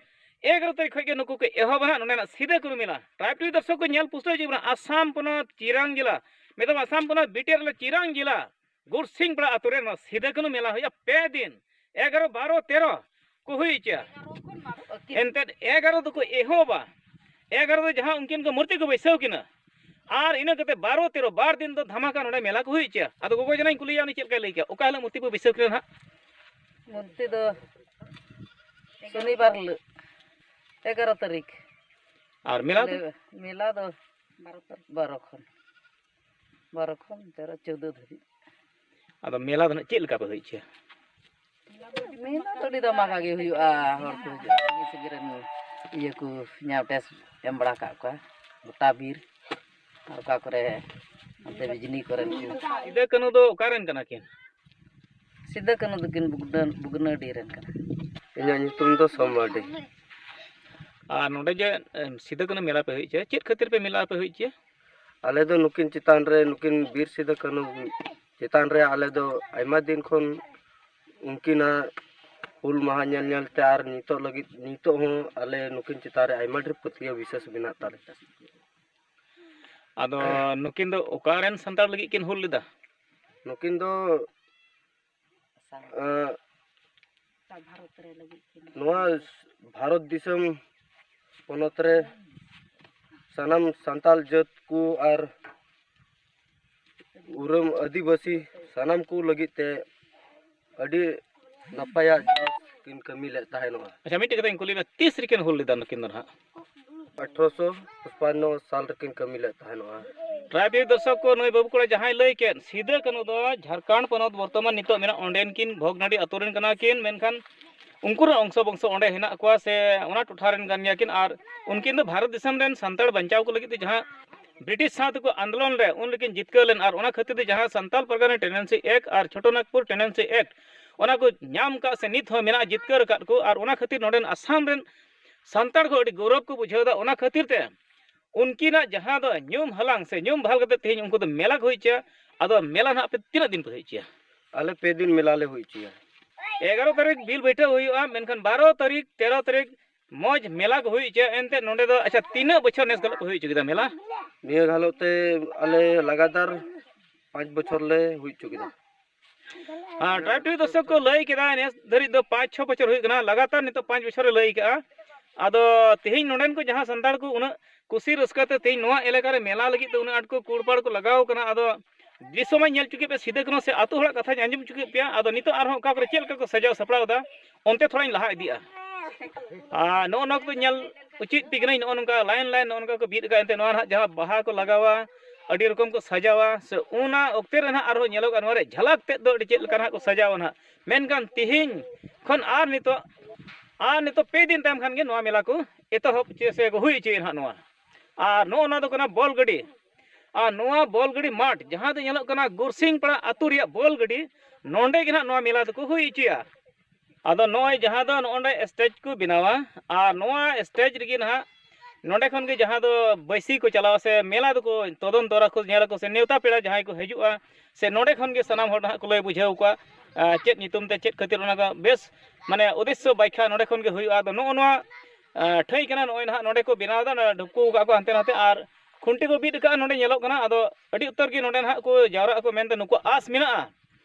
ᱮᱜᱟᱨᱚ ᱛᱟᱹᱨᱤᱠᱷ ᱠᱷᱚᱱ ᱜᱮ ᱱᱩᱠᱩ ᱠᱚ ᱮᱦᱚᱵᱟ ᱱᱟᱦᱟᱜ ᱱᱚᱰᱮᱱᱟᱜ ᱥᱤᱫᱟᱹ ᱠᱟᱹᱱᱦᱩ ᱢᱮᱞᱟ᱾ ᱴᱨᱟᱭᱤᱵᱽ ᱴᱤᱵᱷᱤ ᱫᱚᱨᱥᱚᱠ ᱠᱚ, ᱧᱮᱞ ᱯᱩᱥᱴᱟᱹᱣ ᱦᱤᱡᱩᱜ ᱠᱟᱱᱟ ᱟᱥᱟᱢ ᱯᱚᱱᱚᱛ ᱪᱤᱨᱟᱝ ᱡᱮᱞᱟ, ᱢᱮᱛᱟᱜ ᱢᱮ ᱟᱥᱟᱢ ᱯᱚᱱᱚᱛ ᱵᱤᱴᱤᱭᱟᱨ ᱨᱮ ᱪᱤᱨᱟᱝ ᱡᱮᱞᱟ ᱜᱩᱨᱥᱤᱝ ᱯᱟᱲᱟ ᱟᱛᱳ ᱨᱮ ᱱᱚᱣᱟ ᱥᱤᱫᱟᱹ ᱠᱟᱹᱱᱦᱩ ᱢᱮᱞᱟ ᱦᱩᱭᱩᱜᱼᱟ᱾ ᱯᱮ ᱫᱤᱱ, ᱮᱜᱟᱨᱚ, ᱵᱟᱨᱚ, ᱛᱮᱨᱚ ᱠᱚ ᱦᱩᱭ ᱦᱚᱪᱚᱭᱟ᱾ ᱮᱱᱛᱮᱫ ᱮᱜᱟᱨᱚ ᱫᱚᱠᱚ ᱮᱦᱚᱵᱟ, ᱮᱜᱟᱨᱚ ᱫᱚ ᱡᱟᱦᱟᱸ ᱩᱱᱠᱤᱱ ᱠᱚ ᱢᱩᱨᱛᱤ ᱠᱚ ᱵᱟᱹᱭᱥᱟᱹᱣ ᱠᱤᱱᱟ, ᱟᱨ ᱤᱱᱟᱹ ᱠᱟᱛᱮ ᱵᱟᱨᱚ, ᱛᱮᱨᱚ, ᱵᱟᱨ ᱫᱤᱱ ᱫᱚ ᱫᱷᱟᱢᱟᱠᱟ ᱱᱚᱰᱮ ᱢᱮᱞᱟ ᱠᱚ ᱦᱩᱭ ᱦᱚᱪᱚᱭᱟ᱾ ᱟᱫᱚ ᱜᱚᱜᱚ ᱡᱟᱱᱟᱧ ᱠᱩᱞᱤᱭᱟ, ᱩᱱᱤ ᱪᱮᱫ ᱞᱮᱠᱟᱭ ᱞᱟᱹᱭ ᱠᱮᱭᱟ, ᱚᱠᱟ ᱦᱤᱞᱳᱜ ᱢᱩᱨᱛᱤ ᱯᱮ ᱵᱟᱹᱭᱥᱟᱹᱣ ᱠᱤᱱᱟ ᱱᱟᱦᱟᱜ? ᱢᱩᱨᱛᱤ ᱫᱚ ᱥᱚᱱᱤᱵᱟᱨ ᱦᱤᱞᱳᱜ, ᱮᱜᱟᱨᱚ ᱛᱟᱹᱨᱤᱠᱷ᱾ ᱟᱨ ᱢᱮᱞᱟ ᱫᱚ? ᱢᱮᱞᱟ ᱫᱚ ᱵᱟᱨᱚ ᱠᱷᱚᱱ, ᱵᱟᱨᱚ ᱠᱷᱚᱱ ᱛᱮᱨᱚ, ᱪᱳᱫᱽᱫᱳ ᱫᱷᱟᱹᱵᱤᱡ᱾ ᱟᱫᱚ ᱢᱮᱞᱟ ᱫᱚ ᱱᱟᱜ ᱪᱮᱫ ᱞᱮᱠᱟ ᱯᱮ ᱦᱩᱭ ᱦᱚᱪᱚᱭᱟ? ᱢᱮᱞᱟ ᱫᱚ ᱟᱹᱰᱤ ᱫᱟᱢᱟᱠᱟ ᱜᱮ ᱦᱩᱭᱩᱜᱼᱟ᱾ ᱦᱚᱲ ᱠᱚ ᱦᱤᱡᱩᱜᱼᱟ, ᱥᱟᱺᱜᱤᱧ ᱥᱟᱺᱜᱤᱧ ᱨᱮᱱ ᱤᱭᱟᱹ ᱠᱚ ᱧᱟᱢ ᱴᱮᱥ ᱮᱢ ᱵᱟᱲᱟ ᱠᱟᱜ ᱠᱚᱣᱟ, ᱜᱚᱴᱟ ᱵᱤᱨ, ᱟᱨ ᱚᱠᱟ ᱠᱚᱨᱮ ᱚᱱᱛᱮ ᱵᱤᱡᱽᱱᱤ ᱠᱚᱨᱮᱱ ᱠᱚ᱾ ᱥᱤᱫᱟᱹ ᱠᱟᱹᱱᱦᱩ ᱫᱚ ᱚᱠᱟ ᱨᱮᱱ ᱠᱟᱱᱟ ᱠᱤᱱ? ᱥᱤᱫᱟᱹ ᱠᱟᱹᱱᱦᱩ ᱫᱚᱠᱤᱱ ᱵᱩᱜᱱᱟᱹ-, ᱵᱩᱜᱱᱟᱹᱰᱤ ᱨᱮᱱ ᱠᱟᱱᱟ᱾ ᱤᱧᱟᱹᱜ ᱧᱩᱛᱩᱢ ᱫᱚ ᱥᱳᱢ ᱢᱟᱨᱰᱤ᱾ ᱟᱨ ᱱᱚᱰᱮ ᱡᱮ, ᱮᱢ, ᱥᱤᱫᱟᱹ ᱠᱟᱹᱱᱦᱩ ᱢᱮᱞᱟ ᱯᱮ ᱦᱩᱭ ᱦᱚᱪᱚᱭᱟ, ᱪᱮᱫ ᱠᱷᱟᱹᱛᱤᱨ ᱯᱮ ᱢᱮᱞᱟ ᱯᱮ ᱦᱩᱭ ᱦᱚᱪᱚᱭᱟ? ᱟᱞᱮ ᱫᱚ ᱱᱩᱠᱤᱱ ᱪᱮᱛᱟᱱ ᱨᱮ, ᱱᱩᱠᱤᱱ ᱵᱤᱨ ᱥᱤᱫᱟᱹ ᱠᱟᱹᱱᱦᱩ ᱪᱮᱛᱟᱱ ᱨᱮ ᱟᱞᱮ ᱫᱚ ᱟᱭᱢᱟ ᱫᱤᱱ ᱠᱷᱚᱱ ᱩᱱᱠᱤᱱᱟᱜ ᱦᱩᱞ ᱢᱟᱦᱟ ᱧᱮᱞ ᱧᱮᱞ ᱛᱮ ᱟᱨ ᱱᱤᱛᱚᱜ ᱞᱟᱹᱜᱤᱫ, ᱱᱤᱛᱚᱜ ᱦᱚᱸ ᱟᱞᱮ ᱱᱩᱠᱤᱱ ᱪᱮᱛᱟᱱ ᱨᱮ ᱟᱭᱢᱟ ᱰᱷᱮᱨ ᱯᱟᱹᱛᱭᱟᱹᱣ ᱵᱤᱥᱣᱟᱥ ᱢᱮᱱᱟᱜ ᱛᱟᱞᱮᱭᱟ᱾ ᱟᱫᱚ ᱱᱩᱠᱤᱱ ᱫᱚ ᱚᱠᱟᱨᱮᱱ ᱥᱟᱱᱛᱟᱲ ᱞᱟᱹᱜᱤᱫ ᱠᱤᱱ ᱦᱩᱞ ᱞᱮᱫᱟ? ᱱᱩᱠᱤᱱ ᱫᱚ ᱱᱚᱣᱟ ᱵᱷᱟᱨᱚᱛ ᱫᱤᱥᱚᱢ ᱯᱚᱱᱚᱛ ᱨᱮ ᱥᱟᱱᱟᱢ ᱥᱟᱱᱛᱟᱲ ᱡᱟᱹᱛ ᱠᱚ ᱟᱨ ᱩᱨᱟᱹᱢ ᱟᱹᱫᱤᱵᱟᱹᱥᱤ ᱥᱟᱱᱟᱢ ᱠᱚ ᱞᱟᱹᱜᱤᱫ ᱛᱮ ᱟᱹᱰᱤ ᱱᱟᱯᱟᱭᱟᱜ ᱡᱤᱱᱤᱥ ᱠᱤᱱ ᱠᱟᱹᱢᱤ ᱞᱮᱫ ᱛᱟᱦᱮᱱᱚᱜᱼᱟ᱾ ᱟᱪᱪᱷᱟ, ᱢᱤᱫᱴᱮᱡ ᱠᱟᱛᱷᱟᱧ ᱠᱩᱞᱤ ᱢᱮᱭᱟ, ᱛᱤᱥ ᱨᱮᱠᱤᱱ ᱦᱩᱞ ᱞᱮᱫᱟ ᱱᱩᱠᱤᱱ ᱫᱚ ᱱᱟᱦᱟᱜ? ᱟᱴᱷᱨᱚᱥᱚ ᱯᱚᱪᱯᱟᱱᱱᱚ ᱥᱟᱞ ᱨᱮᱠᱤᱱ ᱠᱟᱹᱢᱤ ᱞᱮᱫ ᱛᱟᱦᱮᱱᱚᱜᱼᱟ᱾ ᱴᱨᱟᱭᱵᱮᱞ ᱫᱚᱨᱥᱚᱠ ᱠᱚ, ᱱᱩᱭ ᱵᱟᱹᱵᱩ ᱠᱚᱲᱟ ᱡᱟᱦᱟᱸᱭ ᱞᱟᱹᱭ ᱠᱮᱫ, ᱥᱤᱫᱟᱹ ᱠᱟᱹᱱᱦᱩ ᱫᱚ ᱡᱷᱟᱲᱠᱷᱚᱸᱰ ᱯᱚᱱᱚᱛ ᱵᱚᱨᱛᱚᱢᱟᱱ ᱱᱤᱛᱚᱜ ᱢᱮᱱᱟᱜ ᱚᱸᱰᱮᱱ ᱠᱤᱱ ᱵᱷᱚᱜᱽᱱᱟᱰᱤ ᱟᱛᱳ ᱨᱮᱱ ᱠᱟᱱᱟ ᱠᱤᱱ, ᱢᱮᱱᱠᱷᱟᱱ ᱩᱱᱠᱩ ᱨᱮᱱ ᱚᱝᱥᱚ ᱵᱚᱝᱥᱚ ᱚᱸᱰᱮ ᱦᱮᱱᱟᱜ ᱠᱚᱣᱟ ᱥᱮ ᱚᱱᱟ ᱴᱚᱴᱷᱟ ᱨᱮᱱ ᱠᱟᱱ ᱜᱮᱭᱟ ᱠᱤᱱ᱾ ᱟᱨ ᱩᱱᱠᱤᱱ ᱫᱚ ᱵᱷᱟᱨᱚᱛ ᱫᱤᱥᱚᱢ ᱨᱮᱱ ᱥᱟᱱᱛᱟᱲ ᱵᱟᱧᱪᱟᱣ ᱠᱚ ᱞᱟᱹᱜᱤᱫ ᱛᱮ ᱡᱟᱦᱟᱸ ᱵᱨᱤᱴᱤᱥ ᱥᱟᱶ ᱛᱮᱠᱚ ᱟᱱᱫᱳᱞᱚᱱ ᱞᱮᱫ, ᱩᱱ ᱨᱮᱠᱤᱱ ᱡᱤᱛᱠᱟᱹᱨ ᱞᱮᱱ᱾ ᱟᱨ ᱚᱱᱟ ᱠᱷᱟᱹᱛᱤᱨ ᱛᱮ ᱡᱟᱦᱟᱸ ᱥᱟᱱᱛᱟᱲ ᱯᱟᱨᱜᱟᱱᱟ ᱴᱮᱱᱰᱮᱱᱥᱤ ᱮᱠᱴ ᱟᱨ ᱪᱷᱳᱴᱳ ᱱᱟᱜᱽᱯᱩᱨ ᱴᱮᱱᱰᱮᱱᱥᱤ ᱮᱠᱴ, ᱚᱱᱟ ᱠᱚ ᱧᱟᱢ ᱠᱟᱜ ᱥᱮ ᱱᱤᱛ ᱦᱚᱸ ᱢᱮᱱᱟᱜᱼᱟ, ᱡᱤᱛᱠᱟᱹᱨ ᱟᱠᱟᱫ ᱠᱚ᱾ ᱟᱨ ᱚᱱᱟ ᱠᱷᱟᱹᱛᱤᱨ ᱱᱚᱰᱮᱱ ᱟᱥᱟᱢ ᱨᱮᱱ ᱥᱟᱱᱛᱟᱲ ᱠᱚ ᱟᱹᱰᱤ ᱜᱚᱨᱚᱵᱽ ᱠᱚ ᱵᱩᱡᱷᱟᱹᱣ ᱮᱫᱟ᱾ ᱚᱱᱟ ᱠᱷᱟᱹᱛᱤᱨ ᱛᱮ ᱩᱱᱠᱤᱱᱟᱜ ᱡᱟᱦᱟᱸ ᱫᱚ ᱧᱩᱢ ᱦᱟᱞᱟᱝ ᱥᱮ ᱧᱩᱢ ᱵᱟᱦᱟᱞ ᱠᱟᱛᱮ ᱛᱮᱦᱮᱧ ᱩᱱᱠᱩ ᱫᱚ ᱢᱮᱞᱟ ᱠᱚ ᱦᱩᱭ ᱦᱚᱪᱚᱭᱟ᱾ ᱟᱫᱚ ᱢᱮᱞᱟ ᱱᱟᱦᱟᱜ ᱯᱮ ᱛᱤᱱᱟᱹᱜ ᱫᱤᱱ ᱯᱮ ᱦᱩᱭ ᱦᱚᱪᱚᱭᱟ? ᱟᱞᱮ ᱯᱮ ᱫᱤᱱ ᱢᱮᱞᱟ ᱞᱮ ᱦᱩᱭ ᱦᱚᱪᱚᱭᱟ᱾ ᱮᱜᱟᱨᱚ ᱛᱟᱹᱨᱤᱠᱷ ᱵᱤᱞ ᱵᱟᱹᱭᱴᱷᱟᱹᱣ ᱦᱩᱭᱩᱜᱼᱟ, ᱢᱮᱱᱠᱷᱟᱱ ᱵᱟᱨᱚ ᱛᱟᱹᱨᱤᱠᱷ, ᱛᱮᱨᱚ ᱛᱟᱹᱨᱤᱠᱷ ᱢᱚᱡᱽ ᱢᱮᱞᱟ ᱠᱚ ᱦᱩᱭ ᱦᱚᱪᱚᱭᱟ᱾ ᱮᱱᱛᱮᱫ ᱱᱚᱰᱮ ᱫᱚ, ᱟᱪᱪᱷᱟ, ᱛᱤᱱᱟᱹᱜ ᱵᱚᱪᱷᱚᱨ ᱱᱮᱥ ᱜᱟᱞᱚᱜ ᱯᱮ ᱦᱩᱭ ᱦᱚᱪᱚ ᱠᱮᱫᱟ ᱢᱮᱞᱟ? ᱱᱤᱭᱟᱹ ᱜᱷᱟᱞᱚᱜ ᱛᱮ ᱟᱞᱮ ᱞᱟᱜᱟᱛᱟᱨ ᱯᱟᱸᱪ ᱵᱚᱪᱷᱚᱨ ᱞᱮ ᱦᱩᱭ ᱦᱚᱪᱚ ᱠᱮᱫᱟ᱾ ᱟᱨ ᱴᱨᱟᱭᱤᱵᱽ ᱴᱤᱵᱷᱤ ᱫᱚᱨᱥᱚᱠ ᱠᱚ ᱞᱟᱹᱭ ᱠᱮᱫᱟ, ᱱᱮᱥ ᱫᱷᱟᱹᱨᱤᱡ ᱫᱚ ᱯᱟᱸᱪ ᱪᱷᱚ ᱵᱚᱪᱷᱚᱨ ᱦᱩᱭᱩᱜ ᱠᱟᱱᱟ, ᱞᱟᱜᱟᱛᱟᱨ ᱱᱤᱛᱚᱜ ᱯᱟᱸᱪ ᱵᱚᱪᱷᱚᱨᱮ ᱞᱟᱹᱭ ᱠᱟᱜᱼᱟ᱾ ᱟᱫᱚ ᱛᱮᱦᱮᱧ ᱱᱚᱰᱮᱱ ᱠᱚ ᱡᱟᱦᱟᱸ ᱥᱟᱱᱛᱟᱲ ᱠᱚ ᱩᱱᱟᱹᱜ ᱠᱩᱥᱤ ᱨᱟᱹᱥᱠᱟᱹ ᱛᱮ ᱛᱮᱦᱮᱧ ᱱᱚᱣᱟ ᱮᱞᱟᱠᱟ ᱨᱮ ᱢᱮᱞᱟ ᱞᱟᱹᱜᱤᱫ ᱛᱮ ᱩᱱᱟᱹᱜ ᱟᱸᱴ ᱠᱚ ᱠᱩᱲᱯᱟᱲ ᱠᱚ ᱞᱟᱜᱟᱣ ᱠᱟᱱᱟ, ᱟᱫᱚ ᱫᱤᱥᱚᱢ ᱢᱟᱧ ᱧᱮᱞ ᱦᱚᱪᱚ ᱠᱮᱫ ᱯᱮᱭᱟ, ᱥᱤᱫᱟᱹ ᱠᱟᱹᱱᱦᱩ ᱥᱮ ᱟᱹᱛᱩ ᱦᱚᱲᱟᱜ ᱠᱟᱛᱷᱟᱧ ᱟᱸᱡᱚᱢ ᱦᱚᱪᱚ ᱠᱮᱫ ᱯᱮᱭᱟ᱾ ᱟᱫᱚ ᱱᱤᱛᱚᱜ ᱟᱨᱦᱚᱸ ᱚᱠᱟ ᱠᱚᱨᱮ ᱪᱮᱫ ᱞᱮᱠᱟ ᱠᱚ ᱥᱟᱡᱟᱣ ᱥᱟᱯᱲᱟᱣ ᱮᱫᱟ, ᱚᱱᱛᱮ ᱛᱷᱚᱲᱟᱧ ᱞᱟᱦᱟ ᱤᱫᱤᱜᱼᱟ᱾ ᱟᱨ ᱱᱚᱜᱼᱚ ᱱᱚᱣᱟ ᱠᱚᱫᱚ ᱧᱮᱞ ᱩᱪᱤᱛ ᱯᱮ ᱠᱟᱹᱱᱟᱹᱧ, ᱱᱚᱜᱼᱚ ᱱᱚᱝᱠᱟ line line ᱱᱚᱜᱼᱚ ᱱᱚᱝᱠᱟ ᱠᱚ ᱵᱤᱫ ᱟᱠᱟᱫ, ᱮᱱᱛᱮ ᱱᱚᱣᱟ ᱱᱟᱦᱟᱜ ᱡᱟᱦᱟᱸ ᱵᱟᱦᱟ ᱠᱚ ᱞᱟᱜᱟᱣᱟ, ᱟᱹᱰᱤ ᱨᱚᱠᱚᱢ ᱠᱚ ᱥᱟᱡᱟᱣᱟ, ᱥᱮ ᱚᱱᱟ ᱚᱠᱛᱮ ᱨᱮ ᱱᱟᱦᱟᱜ ᱟᱨᱦᱚᱸ ᱧᱮᱞᱚᱜᱼᱟ ᱱᱚᱣᱟ ᱨᱮ ᱡᱷᱟᱞᱟᱠ ᱛᱮᱫ ᱫᱚ ᱟᱹᱰᱤ ᱪᱮᱫ ᱞᱮᱠᱟ ᱱᱟᱦᱟᱜ ᱠᱚ ᱥᱟᱡᱟᱣᱟ ᱱᱟᱦᱟᱜ᱾ ᱢᱮᱱᱠᱷᱟᱱ ᱛᱮᱦᱮᱧ ᱠᱷᱚᱱ ᱟᱨ ᱱᱤᱛᱚᱜ, ᱟᱨ ᱱᱤᱛᱚᱜ ᱯᱮ ᱫᱤᱱ ᱛᱟᱭᱚᱢ ᱠᱷᱟᱱ ᱜᱮ ᱱᱚᱣᱟ ᱢᱮᱞᱟ ᱠᱚ ᱮᱛᱚᱦᱚᱵ ᱪᱮ ᱥᱮ ᱠᱚ ᱦᱩᱭ ᱦᱚᱪᱚᱭᱟ ᱱᱟᱦᱟᱜ ᱱᱚᱣᱟ᱾ ᱟᱨ ᱱᱚᱜᱼᱚ ᱱᱚᱣᱟ ᱫᱚ ᱠᱟᱱᱟ ᱵᱚᱞ ᱜᱟᱹᱰᱤ᱾ ᱟᱨ ᱱᱚᱣᱟ ᱵᱚᱞ ᱜᱟᱹᱰᱤ ᱢᱟᱴᱷ ᱡᱟᱦᱟᱸ ᱫᱚ ᱧᱮᱞᱚᱜ ᱠᱟᱱᱟ ᱜᱩᱨᱥᱤᱝ ᱯᱟᱲᱟ ᱟᱹᱛᱩ ᱨᱮᱭᱟᱜ ᱵᱚᱞ ᱜᱟᱹᱰᱤ, ᱱᱚᱸᱰᱮ ᱜᱮ ᱱᱟᱦᱟᱜ ᱱᱚᱣᱟ ᱢᱮᱞᱟ ᱫᱚᱠᱚ ᱦᱩᱭ ᱦᱚᱪᱚᱭᱟ᱾ ᱟᱫᱚ ᱱᱚᱜᱼᱚᱭ ᱡᱟᱦᱟᱸ ᱫᱚ ᱱᱚᱜᱼᱚ ᱱᱚᱰᱮ stage ᱠᱚ ᱵᱮᱱᱟᱣᱟ, ᱟᱨ ᱱᱚᱣᱟ stage ᱨᱮᱜᱮ ᱱᱟᱦᱟᱜ ᱱᱚᱸᱰᱮ ᱠᱷᱚᱱ ᱜᱮ ᱡᱟᱦᱟᱸ ᱫᱚ ᱵᱟᱹᱭᱥᱤ ᱠᱚ ᱪᱟᱞᱟᱣᱟ ᱥᱮ ᱢᱮᱞᱟ ᱫᱚᱠᱚ ᱛᱚᱫᱚᱱᱛᱚᱨᱟ ᱠᱚ ᱧᱮᱞ ᱟᱠᱚ ᱥᱮ ᱱᱮᱣᱛᱟ ᱯᱮᱲᱟ ᱡᱟᱦᱟᱸᱭ ᱠᱚ ᱦᱤᱡᱩᱜᱼᱟ, ᱥᱮ ᱱᱚᱸᱰᱮ ᱠᱷᱚᱱ ᱜᱮ ᱥᱟᱱᱟᱢ ᱦᱚᱲ ᱱᱟᱦᱟᱜ ᱠᱚ ᱞᱟᱹᱭ ᱵᱩᱡᱷᱟᱹᱣ ᱠᱚᱣᱟ, ᱟᱨ ᱪᱮᱫ ᱧᱩᱛᱩᱢ ᱛᱮ ᱪᱮᱫ ᱠᱷᱟᱹᱛᱤᱨ ᱚᱱᱟ ᱫᱚ ᱵᱮᱥ ᱢᱟᱱᱮ ᱩᱫᱮᱥᱥᱚ ᱵᱟᱭᱠᱷᱟ ᱱᱚᱰᱮ ᱠᱷᱚᱱ ᱜᱮ ᱦᱩᱭᱩᱜᱼᱟ᱾ ᱟᱫᱚ ᱱᱚᱜᱼᱚ ᱱᱚᱣᱟ ᱟᱸ, ᱴᱷᱟᱹᱭ ᱠᱟᱱᱟ, ᱱᱚᱜᱼᱚᱭ ᱱᱟᱦᱟᱜ ᱱᱚᱰᱮ ᱠᱚ ᱵᱮᱱᱟᱣ ᱮᱫᱟ, ᱱᱚᱰᱮ ᱰᱷᱩᱯᱠᱩ ᱟᱠᱟᱫ ᱠᱚ ᱦᱟᱱᱛᱮ ᱱᱟᱛᱮ, ᱟᱨ ᱠᱷᱩᱱᱴᱤ ᱠᱚ ᱵᱤᱫ ᱟᱠᱟᱫᱼᱟ, ᱱᱚᱰᱮ ᱧᱮᱞᱚᱜ ᱠᱟᱱᱟ᱾ ᱟᱫᱚ ᱟᱹᱰᱤ ᱩᱛᱟᱹᱨ ᱜᱮ ᱱᱚᱰᱮ ᱱᱟᱦᱟᱜ ᱠᱚ ᱡᱟᱣᱨᱟᱜ ᱟᱠᱚ ᱢᱮᱱᱛᱮ ᱱᱩᱠᱩᱣᱟᱜ ᱟᱸᱥ ᱢᱮᱱᱟᱜᱼᱟ᱾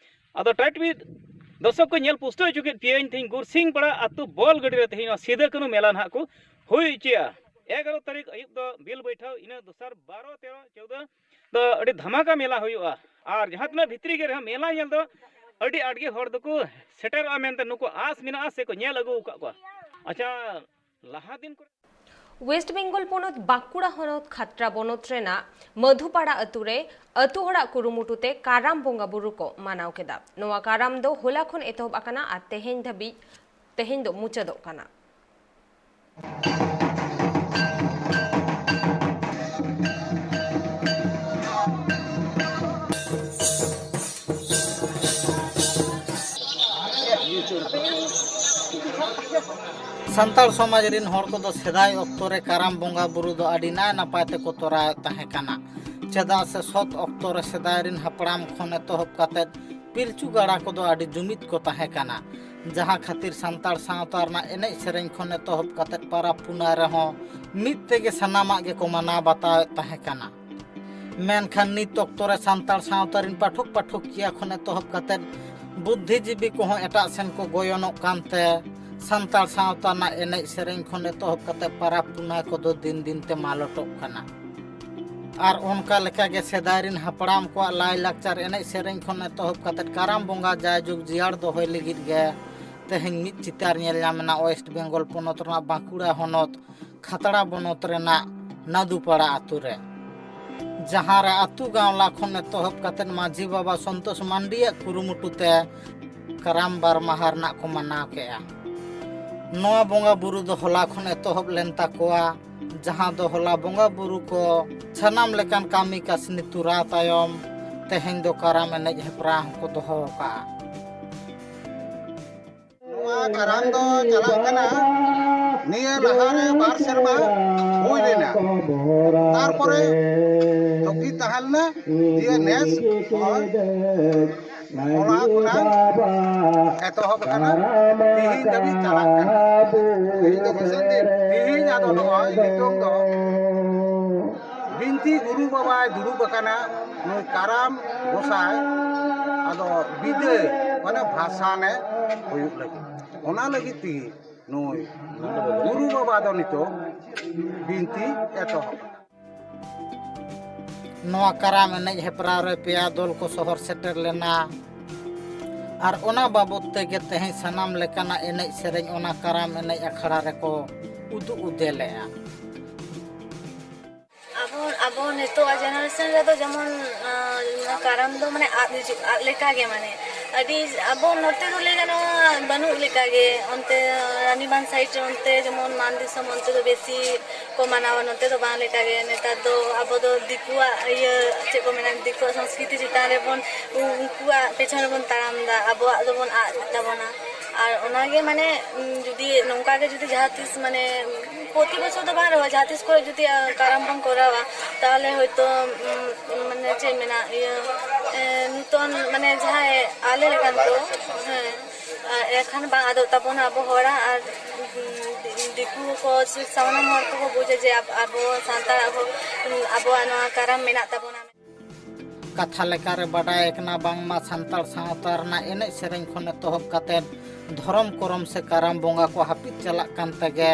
ᱟᱫᱚ ᱴᱟᱭᱤᱴ ᱵᱤᱫ ᱫᱚᱨᱥᱚᱠ ᱠᱚ ᱧᱮᱞ ᱯᱩᱥᱴᱟᱹᱣ ᱦᱚᱪᱚ ᱠᱮᱫ ᱯᱮᱭᱟᱧ, ᱛᱮᱦᱮᱧ ᱜᱩᱨᱥᱤᱝ ᱯᱟᱲᱟ ᱟᱹᱛᱩ ᱵᱚᱞ ᱜᱟᱹᱰᱤ ᱨᱮ ᱛᱮᱦᱮᱧ ᱱᱚᱣᱟ ᱥᱤᱫᱟᱹ ᱠᱟᱹᱱᱦᱩ ᱢᱮᱞᱟ ᱱᱟᱦᱟᱜ ᱠᱚ ᱦᱩᱭ ᱦᱚᱪᱚᱭᱟ᱾ ᱮᱜᱟᱨᱚ ᱛᱟᱹᱨᱤᱠᱷ ᱟᱹᱭᱩᱵ ᱫᱚ ᱵᱤᱞ ᱵᱟᱹᱭᱴᱷᱟᱹᱣ, ᱤᱱᱟᱹ ᱫᱚᱥᱟᱨ ᱵᱟᱨᱚ, ᱛᱮᱨᱚ, ᱪᱳᱣᱫᱚ ᱫᱚ ᱟᱹᱰᱤ ᱫᱷᱟᱢᱟᱠᱟ ᱢᱮᱞᱟ ᱦᱩᱭᱩᱜᱼᱟ᱾ ᱟᱨ ᱡᱟᱦᱟᱸ ᱛᱤᱱᱟᱹᱜ ᱵᱷᱤᱛᱨᱤ ᱜᱮ ᱨᱮᱦᱚᱸ ᱢᱮᱞᱟ ᱧᱮᱞ ᱫᱚ ᱟᱹᱰᱤ ᱟᱸᱴ ᱜᱮ ᱦᱚᱲ ᱫᱚᱠᱚ ᱥᱮᱴᱮᱨᱚᱜᱼᱟ ᱢᱮᱱᱛᱮ ᱱᱩᱠᱩ ᱟᱸᱥ ᱢᱮᱱᱟᱜᱼᱟ ᱥᱮᱠᱚ ᱧᱮᱞ ᱟᱹᱜᱩ ᱟᱠᱟᱫ ᱠᱚᱣᱟ᱾ ᱟᱪᱪᱷᱟ, ᱞᱟᱦᱟ ᱫᱤᱱ ᱠᱚᱨᱮ ᱳᱭᱮᱥᱴ ᱵᱮᱝᱜᱚᱞ ᱯᱚᱱᱚᱛ ᱵᱟᱸᱠᱩᱲᱟ ᱦᱚᱱᱚᱛ ᱠᱷᱟᱛᱲᱟ ᱵᱚᱱᱚᱛ ᱨᱮᱱᱟᱜ ᱢᱚᱫᱷᱩᱯᱟᱲᱟ ᱟᱹᱛᱩ ᱨᱮ ᱟᱹᱛᱩ ᱦᱚᱲᱟᱜ ᱠᱩᱨᱩᱢᱩᱴᱩ ᱛᱮ ᱠᱟᱨᱟᱢ ᱵᱚᱸᱜᱟ ᱵᱩᱨᱩ ᱠᱚ ᱢᱟᱱᱟᱣ ᱠᱮᱫᱟ᱾ ᱱᱚᱣᱟ ᱠᱟᱨᱟᱢ ᱫᱚ ᱦᱚᱞᱟ ᱠᱷᱚᱱ ᱮᱛᱚᱦᱚᱵ ᱟᱠᱟᱱᱟ ᱟᱨ ᱛᱮᱦᱮᱧ ᱫᱷᱟᱹᱵᱤᱡ, ᱛᱮᱦᱮᱧ ᱫᱚ ᱢᱩᱪᱟᱹᱫᱚᱜ ᱠᱟᱱᱟ᱾ ᱥᱟᱱᱛᱟᱲ ᱥᱚᱢᱟᱡᱽ ᱨᱤᱱ ᱦᱚᱲ ᱠᱚᱫᱚ ᱥᱮᱫᱟᱭ ᱚᱠᱛᱚ ᱨᱮ ᱠᱟᱨᱟᱢ ᱵᱚᱸᱜᱟ ᱵᱩᱨᱩ ᱫᱚ ᱟᱹᱰᱤ ᱱᱟᱭ ᱱᱟᱯᱟᱭ ᱛᱮᱠᱚ ᱛᱚᱨᱟᱣᱮᱫ ᱛᱟᱦᱮᱸ ᱠᱟᱱᱟ᱾ ᱪᱮᱫᱟᱜ ᱥᱮ ᱥᱚᱛ ᱚᱠᱛᱚ ᱨᱮ ᱥᱮᱫᱟᱭ ᱨᱤᱱ ᱦᱟᱯᱲᱟᱢ ᱠᱷᱚᱱ ᱮᱛᱚᱦᱚᱵ ᱠᱟᱛᱮᱫ ᱯᱤᱞᱪᱩ ᱜᱟᱲᱟ ᱠᱚᱫᱚ ᱟᱹᱰᱤ ᱡᱩᱢᱤᱫ ᱠᱚ ᱛᱟᱦᱮᱸ ᱠᱟᱱᱟ, ᱡᱟᱦᱟᱸ ᱠᱷᱟᱹᱛᱤᱨ ᱥᱟᱱᱛᱟᱲ ᱥᱟᱶᱛᱟ ᱨᱮᱱᱟᱜ ᱮᱱᱮᱡ ᱥᱮᱨᱮᱧ ᱠᱷᱚᱱ ᱮᱛᱚᱦᱚᱵ ᱠᱟᱛᱮᱫ ᱯᱟᱨᱟᱵᱽ ᱯᱩᱱᱟᱹᱭ ᱨᱮᱦᱚᱸ ᱢᱤᱫ ᱛᱮᱜᱮ ᱥᱟᱱᱟᱢᱟᱜ ᱜᱮᱠᱚ ᱢᱟᱱᱟᱣ ᱵᱟᱛᱟᱣᱮᱫ ᱛᱟᱦᱮᱸ ᱠᱟᱱᱟ᱾ ᱢᱮᱱᱠᱷᱟᱱ ᱱᱤᱛ ᱚᱠᱛᱚ ᱨᱮ ᱥᱟᱱᱛᱟᱲ ᱥᱟᱶᱛᱟ ᱨᱤᱱ ᱯᱟᱴᱷᱚᱠ ᱯᱟᱴᱷᱚᱠᱤᱭᱟᱹ ᱠᱷᱚᱱ ᱮᱛᱚᱦᱚᱵ ᱠᱟᱛᱮᱫ ᱵᱩᱫᱽᱫᱷᱤᱡᱤᱵᱤ ᱠᱚᱦᱚᱸ ᱮᱴᱟᱜ ᱥᱮᱱ ᱠᱚ ᱜᱚᱭᱚᱱᱚᱜ ᱠᱟᱱᱛᱮ ᱥᱟᱱᱛᱟᱲ ᱥᱟᱶᱛᱟ ᱨᱮᱱᱟᱜ ᱮᱱᱮᱡ ᱥᱮᱨᱮᱧ ᱠᱷᱚᱱ ᱮᱛᱚᱦᱚᱵ ᱠᱟᱛᱮᱫ ᱯᱟᱨᱟᱵᱽ ᱯᱩᱱᱟᱹᱭ ᱠᱚᱫᱚ ᱫᱤᱱ ᱫᱤᱱ ᱛᱮ ᱢᱟᱞᱚᱴᱚᱜ ᱠᱟᱱᱟ᱾ ᱟᱨ ᱚᱱᱠᱟ ᱞᱮᱠᱟᱜᱮ ᱥᱮᱫᱟᱭ ᱨᱤᱱ ᱦᱟᱯᱲᱟᱢ ᱠᱚᱣᱟᱜ ᱞᱟᱭᱼᱞᱟᱠᱪᱟᱨ ᱮᱱᱮᱡ ᱥᱮᱨᱮᱧ ᱠᱷᱚᱱ ᱮᱛᱚᱦᱚᱵ ᱠᱟᱛᱮᱫ ᱠᱟᱨᱟᱢ ᱵᱚᱸᱜᱟ ᱡᱟᱭᱡᱩᱜᱽ ᱡᱤᱭᱟᱲ ᱫᱚᱦᱚᱭ ᱞᱟᱹᱜᱤᱫ ᱜᱮ ᱛᱮᱦᱮᱧ ᱢᱤᱫ ᱪᱤᱛᱟᱨ ᱧᱮᱞ ᱧᱟᱢ ᱮᱱᱟ ᱳᱭᱮᱥᱴ ᱵᱮᱝᱜᱚᱞ ᱯᱚᱱᱚᱛ ᱨᱮᱱᱟᱜ ᱵᱟᱸᱠᱩᱲᱟ ᱦᱚᱱᱚᱛ ᱠᱷᱟᱛᱲᱟ ᱵᱚᱱᱚᱛ ᱨᱮᱱᱟᱜ ᱱᱟᱫᱩᱯᱟᱲᱟ ᱟᱛᱳ ᱨᱮ, ᱡᱟᱦᱟᱸ ᱨᱮ ᱟᱛᱳ ᱜᱟᱶᱞᱟ ᱠᱷᱚᱱ ᱮᱛᱚᱦᱚᱵ ᱠᱟᱛᱮᱫ ᱢᱟᱹᱡᱷᱤ ᱵᱟᱵᱟ ᱥᱚᱱᱛᱳᱥ ᱢᱟᱱᱰᱤᱭᱟᱜ ᱠᱩᱨᱩᱢᱩᱴᱩ ᱛᱮ ᱠᱟᱨᱟᱢ ᱵᱟᱨ ᱢᱟᱦᱟ ᱨᱮᱱᱟᱜ ᱠᱚ ᱢᱟᱱᱟᱣ ᱠᱮᱜᱼᱟ᱾ ᱱᱚᱣᱟ ᱵᱚᱸᱜᱟ ᱵᱩᱨᱩ ᱫᱚ ᱦᱚᱞᱟ ᱠᱷᱚᱱ ᱮᱛᱚᱦᱚᱵ ᱞᱮᱱ ᱛᱟᱠᱚᱣᱟ, ᱡᱟᱦᱟᱸ ᱫᱚ ᱦᱚᱞᱟ ᱵᱚᱸᱜᱟ ᱵᱩᱨᱩ ᱠᱚ ᱥᱟᱱᱟᱢ ᱞᱮᱠᱟᱱ ᱠᱟᱹᱢᱤ ᱠᱟᱹᱥᱱᱤ ᱛᱚᱨᱟ ᱛᱟᱭᱚᱢ ᱛᱮᱦᱮᱧ ᱫᱚ ᱠᱟᱨᱟᱢ ᱮᱱᱮᱡ ᱦᱮᱯᱨᱟᱣ ᱦᱚᱸᱠᱚ ᱫᱚᱦᱚ ᱟᱠᱟᱫᱼᱟ᱾ ᱱᱚᱣᱟ ᱠᱟᱨᱟᱢ ᱫᱚ ᱪᱟᱞᱟᱜ ᱠᱟᱱᱟ, ᱱᱤᱭᱟᱹ ᱞᱟᱦᱟᱨᱮ ᱵᱟᱨ ᱥᱮᱨᱢᱟ ᱦᱩᱭ ᱞᱮᱱᱟ, ᱛᱟᱨᱯᱚᱨᱮ ᱛᱚᱠᱤ ᱛᱟᱦᱮᱸ ᱞᱮᱱᱟ, ᱫᱤᱭᱮ ᱱᱮᱥ ᱱᱚᱜᱼᱚᱭ ᱚᱱᱟ ᱠᱷᱚᱱᱟᱜ ᱮᱛᱚᱦᱚᱵ ᱟᱠᱟᱱᱟ, ᱛᱤᱦᱤᱧ ᱫᱷᱟᱹᱵᱤᱡ ᱪᱟᱞᱟᱜ ᱠᱟᱱᱟ᱾ ᱛᱤᱦᱤᱧ ᱫᱚ ᱢᱩᱪᱟᱹᱫ ᱫᱤᱱ, ᱛᱤᱦᱤᱧ ᱟᱫᱚ ᱱᱚᱜᱼᱚᱭ ᱱᱤᱛᱚᱝ ᱫᱚ ᱵᱤᱱᱛᱤ ᱜᱩᱨᱩ ᱵᱟᱵᱟᱭ ᱫᱩᱲᱩᱵ ᱟᱠᱟᱱᱟ, ᱱᱩᱭ ᱠᱟᱨᱟᱢ ᱜᱚᱸᱥᱟᱭ ᱟᱫᱚ ᱵᱤᱫᱟᱹᱭ, ᱢᱟᱱᱮ ᱵᱷᱟᱥᱟᱱᱮ ᱦᱩᱭᱩᱜ ᱞᱟᱹᱜᱤᱫ, ᱚᱱᱟ ᱞᱟᱹᱜᱤᱫ ᱛᱮᱜᱮ ᱱᱩᱭ ᱜᱩᱨᱩ ᱵᱟᱵᱟ ᱫᱚ ᱱᱤᱛᱚᱜ ᱵᱤᱱᱛᱤ ᱮᱛᱚᱦᱚᱵ ᱟᱠᱟᱱᱟ᱾ ᱱᱚᱣᱟ ᱠᱟᱨᱟᱢ ᱮᱱᱮᱡ ᱦᱮᱯᱨᱟᱣ ᱨᱮ ᱯᱮᱭᱟ ᱫᱚᱞ ᱠᱚ ᱥᱚᱦᱚᱨ ᱥᱮᱴᱮᱨ ᱞᱮᱱᱟ᱾ ᱟᱨ ᱚᱱᱟ ᱵᱟᱵᱚᱛ ᱛᱮᱜᱮ ᱛᱮᱦᱮᱧ ᱥᱟᱱᱟᱢ ᱞᱮᱠᱟᱱᱟᱜ ᱮᱱᱮᱡ ᱥᱮᱨᱮᱧ ᱚᱱᱟ ᱠᱟᱨᱟᱢ ᱮᱱᱮᱡ ᱟᱠᱷᱲᱟ ᱨᱮᱠᱚ ᱩᱫᱩᱜ ᱩᱫᱮ ᱞᱮᱫᱼᱟ᱾ ᱟᱵᱚ, ᱟᱵᱚ ᱱᱤᱛᱚᱜᱟᱜ generation ᱨᱮᱫᱚ ᱡᱮᱢᱚᱱ, ᱟᱸ, ᱱᱚᱣᱟ ᱠᱟᱨᱟᱢ ᱫᱚ ᱢᱟᱱᱮ ᱟᱫ ᱦᱤᱡᱩᱜ, ᱟᱫ ᱞᱮᱠᱟᱜᱮ, ᱢᱟᱱᱮ ᱟᱹᱰᱤ, ᱟᱵᱚ ᱱᱚᱛᱮ ᱫᱚ ᱞᱟᱹᱭ ᱜᱟᱱᱚᱜᱼᱟ ᱵᱟᱹᱱᱩᱜ ᱞᱮᱠᱟᱜᱮ᱾ ᱚᱱᱛᱮ ᱨᱟᱱᱤᱵᱟᱸᱫᱷ side ᱨᱮ, ᱚᱱᱛᱮ ᱡᱮᱢᱚᱱ ᱢᱟᱱ ᱫᱤᱥᱚᱢ, ᱚᱱᱛᱮ ᱫᱚ ᱵᱮᱥᱤ ᱠᱚ ᱢᱟᱱᱟᱣᱟ, ᱱᱚᱛᱮ ᱫᱚ ᱵᱟᱝ ᱞᱮᱠᱟᱜᱮ᱾ ᱱᱮᱛᱟᱨ ᱫᱚ ᱟᱵᱚ ᱫᱚ ᱫᱤᱠᱩᱣᱟᱜ ᱤᱭᱟᱹ, ᱪᱮᱫ ᱠᱚ ᱢᱮᱱᱟ, ᱫᱤᱠᱩᱣᱟᱜ ᱥᱚᱝᱥᱠᱨᱤᱛᱤ ᱪᱮᱛᱟᱱ ᱨᱮᱵᱚᱱ, ᱩ-, ᱩᱱᱠᱩᱣᱟᱜ ᱯᱮᱪᱷᱚᱱ ᱨᱮᱵᱚᱱ ᱛᱟᱲᱟᱢ ᱮᱫᱟ, ᱟᱵᱚᱣᱟᱜ ᱫᱚᱵᱚᱱ ᱟᱫ ᱮᱫ ᱛᱟᱵᱚᱱᱟ᱾ ᱟᱨ ᱚᱱᱟᱜᱮ ᱢᱟᱱᱮ, ᱩᱸ, ᱡᱩᱫᱤ ᱱᱚᱝᱠᱟ ᱜᱮ ᱡᱩᱫᱤ ᱡᱟᱦᱟᱸ ᱛᱤᱥ ᱢᱟᱱᱮ ᱯᱨᱚᱛᱤ ᱵᱚᱪᱷᱚᱨ ᱫᱚ ᱵᱟᱝ ᱨᱮᱦᱚᱸ ᱡᱟᱦᱟᱸ ᱛᱤᱥ ᱠᱚᱨᱮ ᱡᱩᱫᱤ, ᱟ, ᱠᱟᱨᱟᱢ ᱵᱚᱱ ᱠᱚᱨᱟᱣᱟ, ᱛᱟᱦᱚᱞᱮ ᱦᱚᱭᱛᱳ, ᱩᱸ, ᱢᱟᱱᱮ ᱪᱮᱫ ᱢᱮᱱᱟ, ᱤᱭᱟᱹ, ᱮ, ᱱᱩᱛᱚᱱ ᱢᱟᱱᱮ ᱡᱟᱦᱟᱸᱭ ᱟᱞᱮ ᱞᱮᱠᱟᱱ ᱠᱚ, ᱦᱮᱸ, ᱟ, ᱮᱱᱠᱷᱟᱱ ᱵᱟᱝ ᱟᱫᱚᱜ ᱛᱟᱵᱚᱱᱟ ᱟᱵᱚ ᱦᱚᱲᱟᱜ᱾ ᱟᱨ, ᱩᱸ, ᱫᱤᱠᱩ ᱠᱚ ᱥᱮ ᱥᱟᱱᱟᱢ ᱦᱚᱲ ᱠᱚᱠᱚ ᱵᱩᱡᱟ ᱡᱮ ᱟᱵ-, ᱟᱵᱚ ᱥᱟᱱᱛᱟᱲᱟᱜ ᱦᱚᱸ, ᱩᱸ, ᱟᱵᱚᱣᱟᱜ ᱱᱚᱣᱟ ᱠᱟᱨᱟᱢ ᱢᱮᱱᱟᱜ ᱛᱟᱵᱚᱱᱟ᱾ ᱠᱟᱛᱷᱟ ᱞᱮᱠᱟᱨᱮ ᱵᱟᱰᱟᱭ ᱟᱠᱟᱱᱟ ᱵᱟᱝᱢᱟ ᱥᱟᱱᱛᱟᱲ ᱥᱟᱶᱛᱟ ᱨᱮᱱᱟᱜ ᱮᱱᱮᱡ ᱥᱮᱨᱮᱧ ᱠᱷᱚᱱ ᱮᱛᱚᱦᱚᱵ ᱠᱟᱛᱮᱫ ᱫᱷᱚᱨᱚᱢ ᱠᱚᱨᱚᱢ ᱥᱮ ᱠᱟᱨᱟᱢ ᱵᱚᱸᱜᱟ ᱠᱚ ᱦᱟᱹᱯᱤᱫ ᱪᱟᱞᱟᱜ ᱠᱟᱱ ᱛᱮᱜᱮ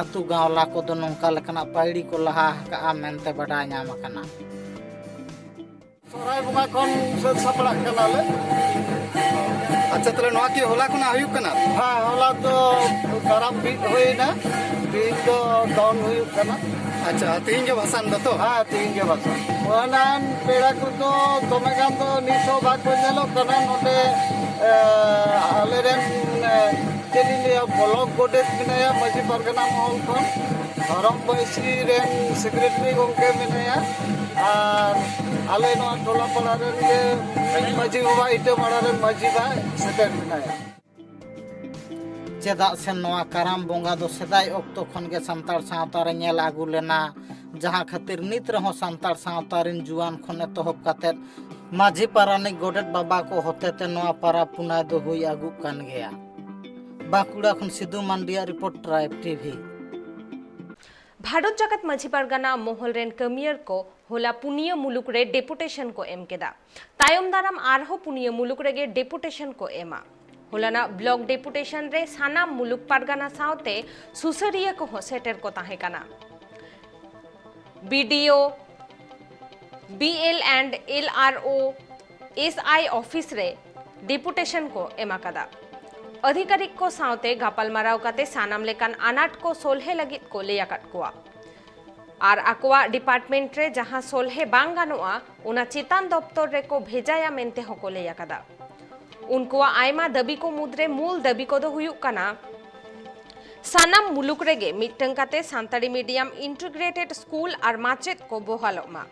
ᱟᱹᱛᱩ ᱜᱟᱶᱞᱟ ᱠᱚᱫᱚ ᱱᱚᱝᱠᱟ ᱞᱮᱠᱟᱱᱟᱜ ᱯᱟᱹᱭᱲᱤ ᱠᱚ ᱞᱟᱦᱟ ᱟᱠᱟᱜᱼᱟ ᱢᱮᱱᱛᱮ ᱵᱟᱰᱟᱭ ᱧᱟᱢ ᱟᱠᱟᱱᱟ᱾ ᱥᱚᱦᱨᱟᱭ ᱵᱚᱸᱜᱟ ᱠᱷᱚᱱ ᱥᱟᱹᱛ ᱥᱟᱯᱲᱟᱜ ᱠᱟᱱᱟᱞᱮ᱾ ᱟᱪᱪᱷᱟ, ᱛᱟᱦᱞᱮ ᱱᱚᱣᱟ ᱠᱤ ᱦᱚᱞᱟ ᱠᱷᱚᱱᱟᱜ ᱦᱩᱭᱩᱜ ᱠᱟᱱᱟ? ᱦᱮᱸ, ᱦᱚᱞᱟ ᱫᱚ ᱠᱟᱨᱟᱢ ᱵᱤᱫ ᱦᱩᱭᱱᱟ, ᱛᱤᱦᱤᱧ ᱫᱚ ᱫᱚᱱ ᱦᱩᱭᱩᱜ ᱠᱟᱱᱟ᱾ ᱟᱪᱪᱷᱟ, ᱛᱤᱦᱤᱧ ᱜᱮ ᱵᱷᱟᱥᱟᱱ ᱫᱚ ᱛᱚ? ᱦᱮᱸ, ᱛᱤᱦᱤᱧ ᱜᱮ ᱵᱷᱟᱥᱟᱱ᱾ ᱚᱱᱟᱱ ᱯᱮᱲᱟ ᱠᱚᱫᱚ ᱫᱚᱢᱮ ᱜᱟᱱ ᱫᱚ ᱱᱤᱛ ᱦᱚᱸ ᱵᱟᱠᱚ ᱧᱮᱞᱚᱜ ᱠᱟᱱᱟ ᱱᱚᱰᱮ᱾ ᱮ, ᱟᱞᱮᱨᱮᱱ, ᱮ, ᱪᱮᱫ ᱤᱧ ᱞᱟᱹᱭᱟ, ᱵᱞᱚᱠ ᱜᱚᱰᱮᱛ ᱢᱮᱱᱟᱭᱟ ᱢᱟᱹᱡᱷᱤ ᱯᱟᱨᱜᱟᱱᱟ ᱢᱚᱦᱚᱞ ᱠᱷᱚᱱ, ᱫᱷᱚᱨᱚᱢ ᱵᱟᱹᱭᱥᱤ ᱨᱮᱱ ᱥᱮᱠᱨᱮᱴᱟᱨᱤ ᱜᱚᱢᱠᱮ ᱢᱮᱱᱟᱭᱟ, ᱟᱨ ᱟᱞᱮ ᱱᱚᱣᱟ ᱴᱚᱞᱟ ᱯᱟᱲᱟ ᱨᱮᱱ ᱜᱮ ᱢᱟᱹᱡᱷᱤ ᱵᱟᱵᱟ, ᱤᱴᱟᱹᱢᱟᱲᱟ ᱨᱮᱱ ᱢᱟᱹᱡᱷᱤ ᱵᱟᱵᱟ ᱥᱮᱴᱮᱨ ᱢᱮᱱᱟᱭᱟ᱾ ᱪᱮᱫᱟᱜ ᱥᱮ ᱱᱚᱣᱟ ᱠᱟᱨᱟᱢ ᱵᱚᱸᱜᱟ ᱫᱚ ᱥᱮᱫᱟᱭ ᱚᱠᱛᱚ ᱠᱷᱚᱱ ᱜᱮ ᱥᱟᱱᱛᱟᱲ ᱥᱟᱶᱛᱟ ᱨᱮ ᱧᱮᱞ ᱟᱹᱜᱩ ᱞᱮᱱᱟ, ᱡᱟᱦᱟᱸ ᱠᱷᱟᱹᱛᱤᱨ ᱱᱤᱛ ᱨᱮᱦᱚᱸ ᱥᱟᱱᱛᱟᱲ ᱥᱟᱶᱛᱟ ᱨᱮᱱ ᱡᱩᱣᱟᱹᱱ ᱠᱷᱚᱱ ᱮᱛᱚᱦᱚᱵ ᱠᱟᱛᱮᱫ ᱢᱟᱹᱡᱷᱤ ᱯᱟᱨᱟᱱᱤᱠ ᱜᱚᱰᱮᱛ ᱵᱟᱵᱟ ᱠᱚ ᱦᱚᱛᱮᱛᱮ ᱱᱚᱣᱟ ᱯᱟᱨᱟᱵᱽ ᱯᱩᱱᱟᱭ ᱫᱚ ᱦᱩᱭ ᱟᱹᱜᱩᱜ ᱠᱟᱱ ᱜᱮᱭᱟ᱾ ᱵᱟᱸᱠᱩᱲᱟ ᱠᱷᱚᱱ ᱥᱤᱫᱩ ᱢᱟᱱᱰᱤᱭᱟᱜ report, tribe TV. Bharat Jakat Majhi Pargana Mahal ᱨᱮᱱ ᱠᱟᱹᱢᱤᱭᱟᱹᱨ ᱠᱚ ᱦᱚᱞᱟ ᱯᱩᱱᱭᱟᱹ ᱢᱩᱞᱩᱠ ᱨᱮ ᱰᱮᱯᱩᱴᱮᱥᱚᱱ ᱠᱚ ᱮᱢ ᱠᱮᱫᱟ᱾ ᱛᱟᱭᱚᱢ ᱫᱟᱨᱟᱢ ᱟᱨᱦᱚᱸ ᱯᱩᱱᱭᱟᱹ ᱢᱩᱞᱩᱠ ᱨᱮᱜᱮ ᱰᱮᱯᱩᱴᱮᱥᱚᱱ ᱠᱚ ᱮᱢᱟ᱾ ᱦᱚᱞᱟᱱᱟᱜ ᱵᱞᱚᱠ ᱰᱮᱯᱩᱴᱮᱥᱚᱱ ᱨᱮ ᱥᱟᱱᱟᱢ ᱢᱩᱞᱩᱠ ᱯᱟᱨᱜᱟᱱᱟ ᱥᱟᱶᱛᱮ ᱥᱩᱥᱟᱹᱨᱤᱭᱟᱹ ᱠᱚᱦᱚᱸ ᱥᱮᱴᱮᱨ ᱠᱚ ᱛᱟᱦᱮᱸ ᱠᱟᱱᱟ᱾ B D O, B L and L R O, S I office ᱨᱮ ᱰᱮᱯᱩᱴᱮᱥᱚᱱ ᱠᱚ ᱮᱢ ᱟᱠᱟᱫᱟ᱾ ᱟᱫᱷᱤᱠᱟᱨᱤᱠ ᱠᱚ ᱥᱟᱶᱛᱮ ᱜᱟᱯᱟᱞᱢᱟᱨᱟᱣ ᱠᱟᱛᱮ ᱥᱟᱱᱟᱢ ᱞᱮᱠᱟᱱ ᱟᱱᱟᱴ ᱠᱚ ᱥᱚᱞᱦᱮ ᱞᱟᱹᱜᱤᱫ ᱠᱚ ᱞᱟᱹᱭ ᱟᱠᱟᱫ ᱠᱚᱣᱟ᱾ ᱟᱨ ᱟᱠᱚᱣᱟᱜ ᱰᱤᱯᱟᱨᱴᱢᱮᱱᱴ ᱨᱮ ᱡᱟᱦᱟᱸ ᱥᱚᱞᱦᱮ ᱵᱟᱝ ᱜᱟᱱᱚᱜᱼᱟ, ᱚᱱᱟ ᱪᱮᱛᱟᱱ ᱫᱚᱯᱛᱚᱨ ᱨᱮᱠᱚ ᱵᱷᱮᱡᱟᱭᱟ ᱢᱮᱱᱛᱮ ᱦᱚᱸᱠᱚ ᱞᱟᱹᱭ ᱟᱠᱟᱫᱟ᱾ ᱩᱱᱠᱩᱣᱟᱜ ᱟᱭᱢᱟ ᱫᱟᱹᱵᱤ ᱠᱚ ᱢᱩᱫᱽᱨᱮ ᱢᱩᱞ ᱫᱟᱹᱵᱤ ᱠᱚᱫᱚ ᱦᱩᱭᱩᱜ ᱠᱟᱱᱟ, ᱥᱟᱱᱟᱢ ᱢᱩᱞᱩᱠ ᱨᱮᱜᱮ ᱢᱤᱫᱴᱟᱝ ᱠᱟᱛᱮ ᱥᱟᱱᱛᱟᱲᱤ ᱢᱤᱰᱤᱭᱟᱢ ᱤᱱᱴᱤᱜᱨᱮᱴᱮᱰ ᱥᱠᱩᱞ ᱟᱨ ᱢᱟᱪᱮᱫ ᱠᱚ ᱵᱚᱦᱟᱞᱚᱜ ᱢᱟ᱾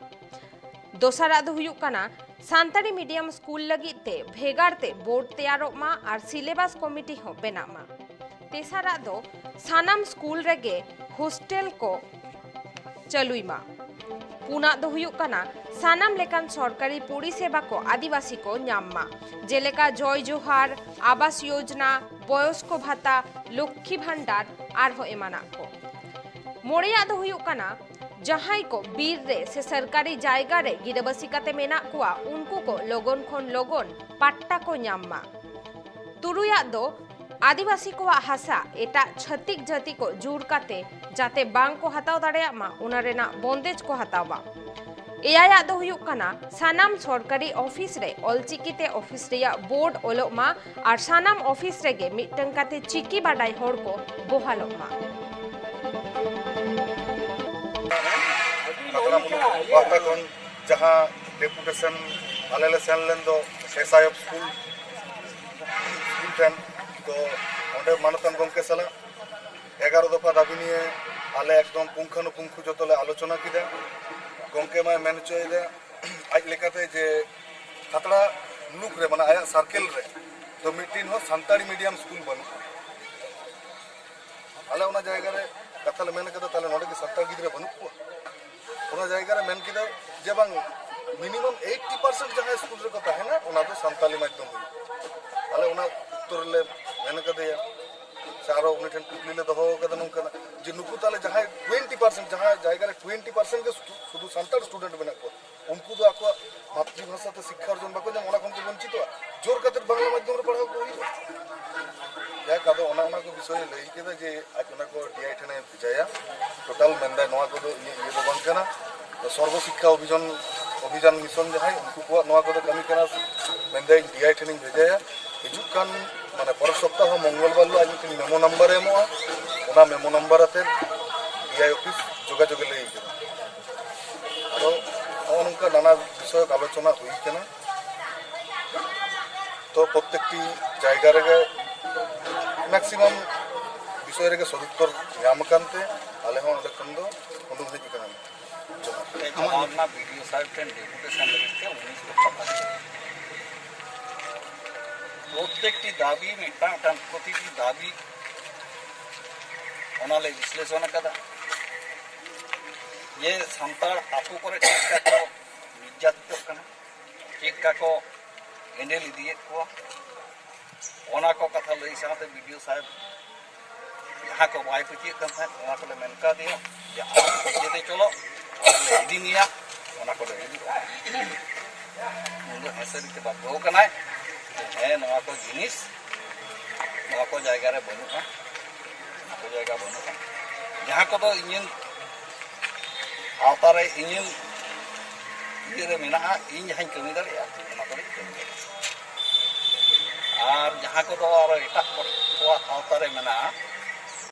ᱫᱚᱥᱟᱨᱟᱜ ᱫᱚ ᱦᱩᱭᱩᱜ ᱠᱟᱱᱟ, ᱥᱟᱱᱛᱟᱲᱤ ᱢᱤᱰᱤᱭᱟᱢ ᱥᱠᱩᱞ ᱞᱟᱹᱜᱤᱫ ᱛᱮ ᱵᱷᱮᱜᱟᱨ ᱛᱮ ᱵᱳᱨᱰ ᱛᱮᱭᱟᱨᱚᱜ ᱢᱟ ᱟᱨ ᱥᱤᱞᱮᱵᱟᱥ ᱠᱚᱢᱤᱴᱤ ᱦᱚᱸ ᱵᱮᱱᱟᱜ ᱢᱟ᱾ ᱛᱮᱥᱟᱨᱟᱜ ᱫᱚ ᱥᱟᱱᱟᱢ ᱥᱠᱩᱞ ᱨᱮᱜᱮ ᱦᱳᱥᱴᱮᱞ ᱠᱚ ᱪᱟᱹᱞᱩᱭ ᱢᱟ᱾ ᱯᱩᱱᱟᱜ ᱫᱚ ᱦᱩᱭᱩᱜ ᱠᱟᱱᱟ, ᱥᱟᱱᱟᱢ ᱞᱮᱠᱟᱱ ᱥᱚᱨᱠᱟᱨᱤ ᱯᱚᱨᱤᱥᱮᱵᱟ ᱠᱚ ᱟᱹᱫᱤᱵᱟᱹᱥᱤ ᱠᱚ ᱧᱟᱢ ᱢᱟ, ᱡᱮᱞᱮᱠᱟ ᱡᱚᱭ ᱡᱳᱦᱟᱨ, ᱟᱵᱟᱥ ᱭᱳᱡᱽᱱᱟ, ᱵᱚᱭᱚᱥᱠᱚ ᱵᱷᱟᱛᱟ, ᱞᱚᱠᱠᱷᱤ ᱵᱷᱟᱱᱰᱟᱨ ᱟᱨᱦᱚᱸ ᱮᱢᱟᱱᱟᱜ ᱠᱚ᱾ ᱢᱚᱬᱮᱭᱟᱜ ᱫᱚ ᱦᱩᱭᱩᱜ ᱠᱟᱱᱟ, ᱡᱟᱦᱟᱸᱭ ᱠᱚ ᱵᱤᱨ ᱨᱮ ᱥᱮ ᱥᱚᱨᱠᱟᱨᱤ ᱡᱟᱭᱜᱟ ᱨᱮ ᱜᱤᱨᱟᱹᱵᱟᱹᱥᱤ ᱠᱟᱛᱮ ᱢᱮᱱᱟᱜ ᱠᱚᱣᱟ, ᱩᱱᱠᱩ ᱠᱚ ᱞᱚᱜᱚᱱ ᱠᱷᱚᱱ ᱞᱚᱜᱚᱱ ᱯᱟᱴᱴᱟ ᱠᱚ ᱧᱟᱢ ᱢᱟ᱾ ᱛᱩᱨᱩᱭᱟᱜ ᱫᱚ ᱟᱹᱫᱤᱵᱟᱹᱥᱤ ᱠᱚᱣᱟᱜ ᱦᱟᱥᱟ ᱮᱴᱟᱜ ᱪᱷᱟᱹᱛᱤᱠ ᱡᱟᱹᱛᱤ ᱠᱚ ᱡᱩᱨ ᱠᱟᱛᱮ ᱡᱟᱛᱮ ᱵᱟᱝ ᱠᱚ ᱦᱟᱛᱟᱣ ᱫᱟᱲᱮᱭᱟᱜ ᱢᱟ, ᱚᱱᱟ ᱨᱮᱱᱟᱜ ᱵᱚᱱᱫᱮᱡᱽ ᱠᱚ ᱦᱟᱛᱟᱣ ᱢᱟ᱾ ᱮᱭᱟᱭᱟᱜ ᱫᱚ ᱦᱩᱭᱩᱜ ᱠᱟᱱᱟ, ᱥᱟᱱᱟᱢ ᱥᱚᱨᱠᱟᱨᱤ ᱚᱯᱷᱤᱥ ᱨᱮ ᱚᱞᱪᱤᱠᱤ ᱛᱮ ᱚᱯᱷᱤᱥ ᱨᱮᱭᱟᱜ ᱵᱳᱨᱰ ᱚᱞᱚᱜ ᱢᱟ ᱟᱨ ᱥᱟᱱᱟᱢ ᱚᱯᱷᱤᱥ ᱨᱮᱜᱮ ᱢᱤᱫᱴᱟᱝ ᱠᱟᱛᱮ ᱪᱤᱠᱤ ᱵᱟᱰᱟᱭ ᱦᱚᱲ ᱠᱚ ᱵᱚᱦᱟᱞᱚᱜ ᱢᱟ᱾ ᱠᱷᱟᱛᱲᱟ ᱢᱩᱞᱩᱠ ᱯᱟᱦᱴᱟ ᱠᱷᱚᱱ ᱡᱟᱦᱟᱸ ᱰᱮᱯᱩᱴᱮᱥᱚᱱ ᱟᱞᱮ ᱞᱮ ᱥᱮᱱ ᱞᱮᱱ ᱫᱚ S I of school school ᱴᱷᱮᱱ, ᱛᱚ ᱚᱸᱰᱮ ᱢᱟᱱᱚᱛᱟᱱ ᱜᱚᱢᱠᱮ ᱥᱟᱞᱟᱜ ᱮᱜᱟᱨᱚ ᱫᱚᱯᱷᱟ ᱫᱟᱹᱵᱤ ᱱᱤᱭᱮ ᱟᱞᱮ ᱮᱠᱫᱚᱢ ᱯᱩᱝᱠᱷᱟᱱᱩᱯᱩᱝᱠᱷᱩ ᱡᱚᱛᱚ ᱞᱮ ᱟᱞᱳᱪᱚᱱᱟ ᱠᱮᱫᱟ᱾ ᱜᱚᱢᱠᱮ ᱢᱟᱭ ᱢᱮᱱ ᱦᱚᱪᱚᱭᱮᱫᱟ ᱟᱡ ᱞᱮᱠᱟᱛᱮ ᱡᱮ ᱠᱷᱟᱛᱲᱟ ᱢᱩᱞᱩᱠ ᱨᱮ, ᱢᱟᱱᱮ ᱟᱭᱟᱜ ᱥᱟᱨᱠᱮᱞ ᱨᱮ ᱫᱚ ᱢᱤᱫᱴᱤᱱ ᱦᱚᱸ ᱥᱟᱱᱛᱟᱲᱤ ᱢᱤᱰᱤᱭᱟᱢ ᱥᱠᱩᱞ ᱵᱟᱹᱱᱩᱜᱼᱟ᱾ ᱟᱞᱮ ᱚᱱᱟ ᱡᱟᱭᱜᱟ ᱨᱮ ᱠᱟᱛᱷᱟ ᱞᱮ ᱢᱮᱱ ᱠᱟᱫᱟ, ᱛᱟᱦᱞᱮ ᱱᱚᱰᱮ ᱠᱤ ᱥᱟᱱᱛᱟᱲ ᱜᱤᱫᱽᱨᱟᱹ ᱵᱟᱹᱱᱩᱜ ᱠᱚᱣᱟ? ᱚᱱᱟ ᱡᱟᱭᱜᱟ ᱨᱮ ᱢᱮᱱ ᱠᱮᱫᱟᱭ ᱡᱮ ᱵᱟᱝ, ᱢᱤᱱᱤᱢᱟᱢ ᱮᱭᱤᱴᱴᱤ ᱯᱟᱨᱥᱮᱱᱴ ᱡᱟᱦᱟᱸ ᱥᱠᱩᱞ ᱨᱮᱠᱚ ᱛᱟᱦᱮᱱᱟ, ᱚᱱᱟ ᱫᱚ ᱥᱟᱱᱛᱟᱞᱤ ᱢᱟᱫᱽᱫᱷᱚᱢ ᱦᱩᱭᱩᱜᱼᱟ᱾ ᱟᱞᱮ ᱚᱱᱟ ᱩᱛᱛᱚᱨ ᱨᱮᱞᱮ ᱢᱮᱱ ᱠᱟᱫᱮᱭᱟ, ᱥᱮ ᱟᱨᱚ ᱩᱱᱤ ᱴᱷᱮᱱ ᱠᱩᱠᱞᱤ ᱞᱮ ᱫᱚᱦᱚ ᱠᱟᱫᱟ ᱱᱚᱝᱠᱟᱱᱟᱜ, ᱡᱮ ᱱᱩᱠᱩ ᱛᱟᱦᱞᱮ ᱡᱟᱦᱟᱸᱭ ᱴᱩᱭᱮᱱᱴᱤ ᱯᱟᱨᱥᱮᱱᱴ, ᱡᱟᱦᱟᱸ ᱡᱟᱭᱜᱟ ᱨᱮ ᱴᱩᱭᱮᱱᱴᱤ ᱯᱟᱨᱥᱮᱱᱴ ᱜᱮ ᱥᱩᱫᱷᱩ ᱥᱟᱱᱛᱟᱲ ᱥᱴᱩᱰᱮᱱᱴ ᱢᱮᱱᱟᱜ ᱠᱚᱣᱟ, ᱩᱱᱠᱩ ᱫᱚ ᱟᱠᱚᱣᱟᱜ ᱢᱟᱛᱨᱤᱵᱷᱟᱥᱟ ᱛᱮ ᱥᱤᱠᱠᱷᱟ ᱚᱨᱡᱚᱱ ᱵᱟᱠᱚ ᱧᱟᱢᱟ, ᱚᱱᱟ ᱠᱷᱚᱱ ᱠᱚ ᱵᱚᱧᱪᱤᱛᱚᱜᱼᱟ᱾ ᱡᱳᱨ ᱠᱟᱛᱮ ᱵᱟᱝᱞᱟ ᱢᱟᱫᱽᱫᱷᱚᱢ ᱨᱮ ᱯᱟᱲᱦᱟᱣ ᱠᱚ ᱦᱩᱭᱩᱜᱼᱟ᱾ ᱡᱟᱠ, ᱟᱫᱚ ᱚᱱᱟ, ᱚᱱᱟ ᱠᱚ ᱵᱤᱥᱚᱭᱮ ᱞᱟᱹᱭ ᱠᱮᱫᱟ ᱡᱮ ᱟᱡ ᱚᱱᱟ ᱠᱚ ᱰᱤ ᱟᱭ ᱴᱷᱮᱱᱮ ᱵᱷᱮᱡᱟᱭᱟ᱾ ᱴᱳᱴᱟᱞ ᱢᱮᱱᱫᱟᱭ ᱱᱚᱣᱟ ᱠᱚᱫᱚ ᱤᱧᱟᱹᱜ ᱤᱭᱟᱹ ᱫᱚ ᱵᱟᱝ ᱠᱟᱱᱟ᱾ ᱛᱚ ᱥᱚᱨᱵᱚ ᱥᱤᱠᱠᱷᱟ ᱚᱵᱷᱤᱡᱟᱱ, ᱚᱵᱷᱤᱡᱟᱱ ᱢᱤᱥᱚᱱ ᱡᱟᱦᱟᱸᱭ, ᱩᱱᱠᱩ ᱠᱚᱣᱟᱜ ᱱᱚᱣᱟ ᱠᱚᱫᱚ ᱠᱟᱹᱢᱤ ᱠᱟᱱᱟ᱾ ᱢᱮᱱᱫᱟᱭ ᱤᱧ ᱰᱤ ᱟᱭ ᱴᱷᱮᱱᱤᱧ ᱵᱷᱮᱡᱟᱭᱟ᱾ ᱦᱤᱡᱩᱜ ᱠᱟᱱ ᱢᱟᱱᱮ ᱯᱚᱨᱮᱨ ᱥᱚᱯᱛᱟᱦᱚ ᱢᱚᱝᱜᱚᱞ ᱵᱟᱨ ᱦᱤᱞᱳᱜ ᱟᱡ ᱢᱤᱫᱴᱮᱱ ᱢᱮᱢᱳ ᱱᱟᱢᱵᱟᱨᱮ ᱮᱢᱚᱜᱼᱟ᱾ ᱚᱱᱟ ᱢᱮᱢᱳ ᱱᱟᱢᱵᱟᱨ ᱟᱛᱮ ᱰᱤ ᱟᱭ ᱚᱯᱷᱤᱥ ᱡᱳᱜᱟᱡᱳᱜᱽ ᱮ ᱞᱟᱹᱭ ᱠᱟᱫᱟ᱾ ᱟᱫᱚ ᱱᱚᱜᱼᱚ ᱱᱚᱝᱠᱟ ᱱᱟᱱᱟ ᱵᱤᱥᱚᱭᱚᱠ ᱟᱞᱳᱪᱚᱱᱟ ᱦᱩᱭ ᱠᱟᱱᱟ᱾ ᱛᱚ ᱯᱨᱚᱛᱛᱮᱠᱴᱤ ᱡᱟᱭᱜᱟ ᱨᱮᱜᱮ ᱢᱮᱠᱥᱤᱢᱟᱢ ᱵᱤᱥᱚᱭ ᱨᱮᱜᱮ ᱥᱚᱫᱩᱛᱛᱚᱨ ᱧᱟᱢ ᱟᱠᱟᱱ ᱛᱮ ᱟᱞᱮ ᱦᱚᱸ ᱚᱸᱰᱮ ᱠᱷᱚᱱ ᱫᱚ ᱩᱰᱩᱠ ᱦᱮᱡ ᱟᱠᱟᱱᱟᱞᱮ᱾ ᱡᱚᱦᱟᱨ᱾ ᱛᱮ ᱪᱟᱞᱟᱣ ᱞᱮᱱᱟ ᱵᱤ ᱰᱤ ᱳ ᱥᱟᱦᱮᱵᱽ ᱴᱷᱮᱱ ᱰᱮᱯᱩᱴᱮᱥᱚᱱ ᱞᱟᱹᱜᱤᱫ ᱛᱮ ᱩᱱᱤᱥ ᱫᱚᱯᱷᱟ ᱫᱟᱹᱵᱤ᱾ ᱯᱨᱚᱛᱛᱮᱠᱴᱤ ᱫᱟᱹᱵᱤ, ᱢᱤᱫᱴᱟᱝ ᱢᱤᱫᱴᱟᱝ ᱯᱨᱚᱛᱤᱴᱤ ᱫᱟᱹᱵᱤ ᱚᱱᱟ ᱞᱮ ᱵᱤᱥᱞᱮᱥᱚᱱ ᱟᱠᱟᱫᱟ᱾ ᱡᱮ ᱥᱟᱱᱛᱟᱲ ᱟᱛᱳ ᱠᱚᱨᱮ ᱪᱮᱫ ᱞᱮᱠᱟ ᱠᱚ ᱱᱤᱨᱡᱟᱛᱤᱛᱚᱜ ᱠᱟᱱᱟ, ᱪᱮᱫ ᱞᱮᱠᱟ ᱠᱚ ᱮᱸᱰᱮᱞ ᱤᱫᱤᱭᱮᱫ ᱠᱚᱣᱟ, ᱚᱱᱟ ᱠᱚ ᱠᱟᱛᱷᱟ ᱞᱟᱹᱭ ᱥᱟᱶᱛᱮ ᱵᱤ ᱰᱤ ᱳ ᱥᱟᱦᱮᱵᱽ ᱡᱟᱦᱟᱸ ᱠᱚ ᱵᱟᱭ ᱠᱩᱥᱤᱭᱟᱜ ᱠᱟᱱ ᱛᱟᱦᱮᱸᱫ, ᱚᱱᱟ ᱠᱚᱞᱮ ᱢᱮᱱ ᱠᱟᱣᱫᱮᱭᱟ ᱡᱮ ᱟᱢ ᱱᱤᱡᱮᱛᱮ ᱪᱚᱞᱚ, ᱟᱞᱮ ᱞᱮ ᱤᱫᱤ ᱢᱮᱭᱟ, ᱚᱱᱟ ᱠᱚᱞᱮ ᱩᱫᱩᱜᱼᱟ᱾ ᱩᱱ ᱫᱚ ᱦᱮᱸ ᱥᱟᱹᱨᱤ ᱛᱮ ᱵᱟᱫᱽᱫᱷᱚ ᱠᱟᱱᱟᱭ ᱡᱮ ᱦᱮᱸ, ᱱᱚᱣᱟ ᱠᱚ ᱡᱤᱱᱤᱥ ᱱᱚᱣᱟ ᱠᱚ ᱡᱟᱭᱜᱟ ᱨᱮ ᱵᱟᱹᱱᱩᱜᱼᱟ, ᱚᱱᱟ ᱠᱚ ᱡᱟᱭᱜᱟ ᱵᱟᱹᱱᱩᱜᱼᱟ᱾ ᱡᱟᱦᱟᱸ ᱠᱚᱫᱚ ᱤᱧᱟᱹᱝ ᱟᱣᱛᱟ ᱨᱮ, ᱤᱧᱟᱹᱝ ᱤᱭᱟᱹ ᱨᱮ ᱢᱮᱱᱟᱜᱼᱟ, ᱤᱧ ᱡᱟᱦᱟᱸᱧ ᱠᱟᱹᱢᱤ ᱫᱟᱲᱮᱭᱟᱜᱼᱟ, ᱚᱱᱟ ᱠᱚᱫᱚᱧ ᱠᱟᱹᱢᱤ ᱫᱟᱲᱮᱭᱟᱜᱼᱟ᱾ ᱟᱨ ᱡᱟᱦᱟᱸ ᱠᱚᱫᱚ ᱟᱨᱚ ᱮᱴᱟᱜ ᱠᱚᱣᱟᱜ ᱟᱣᱛᱟ ᱨᱮ ᱢᱮᱱᱟᱜᱼᱟ,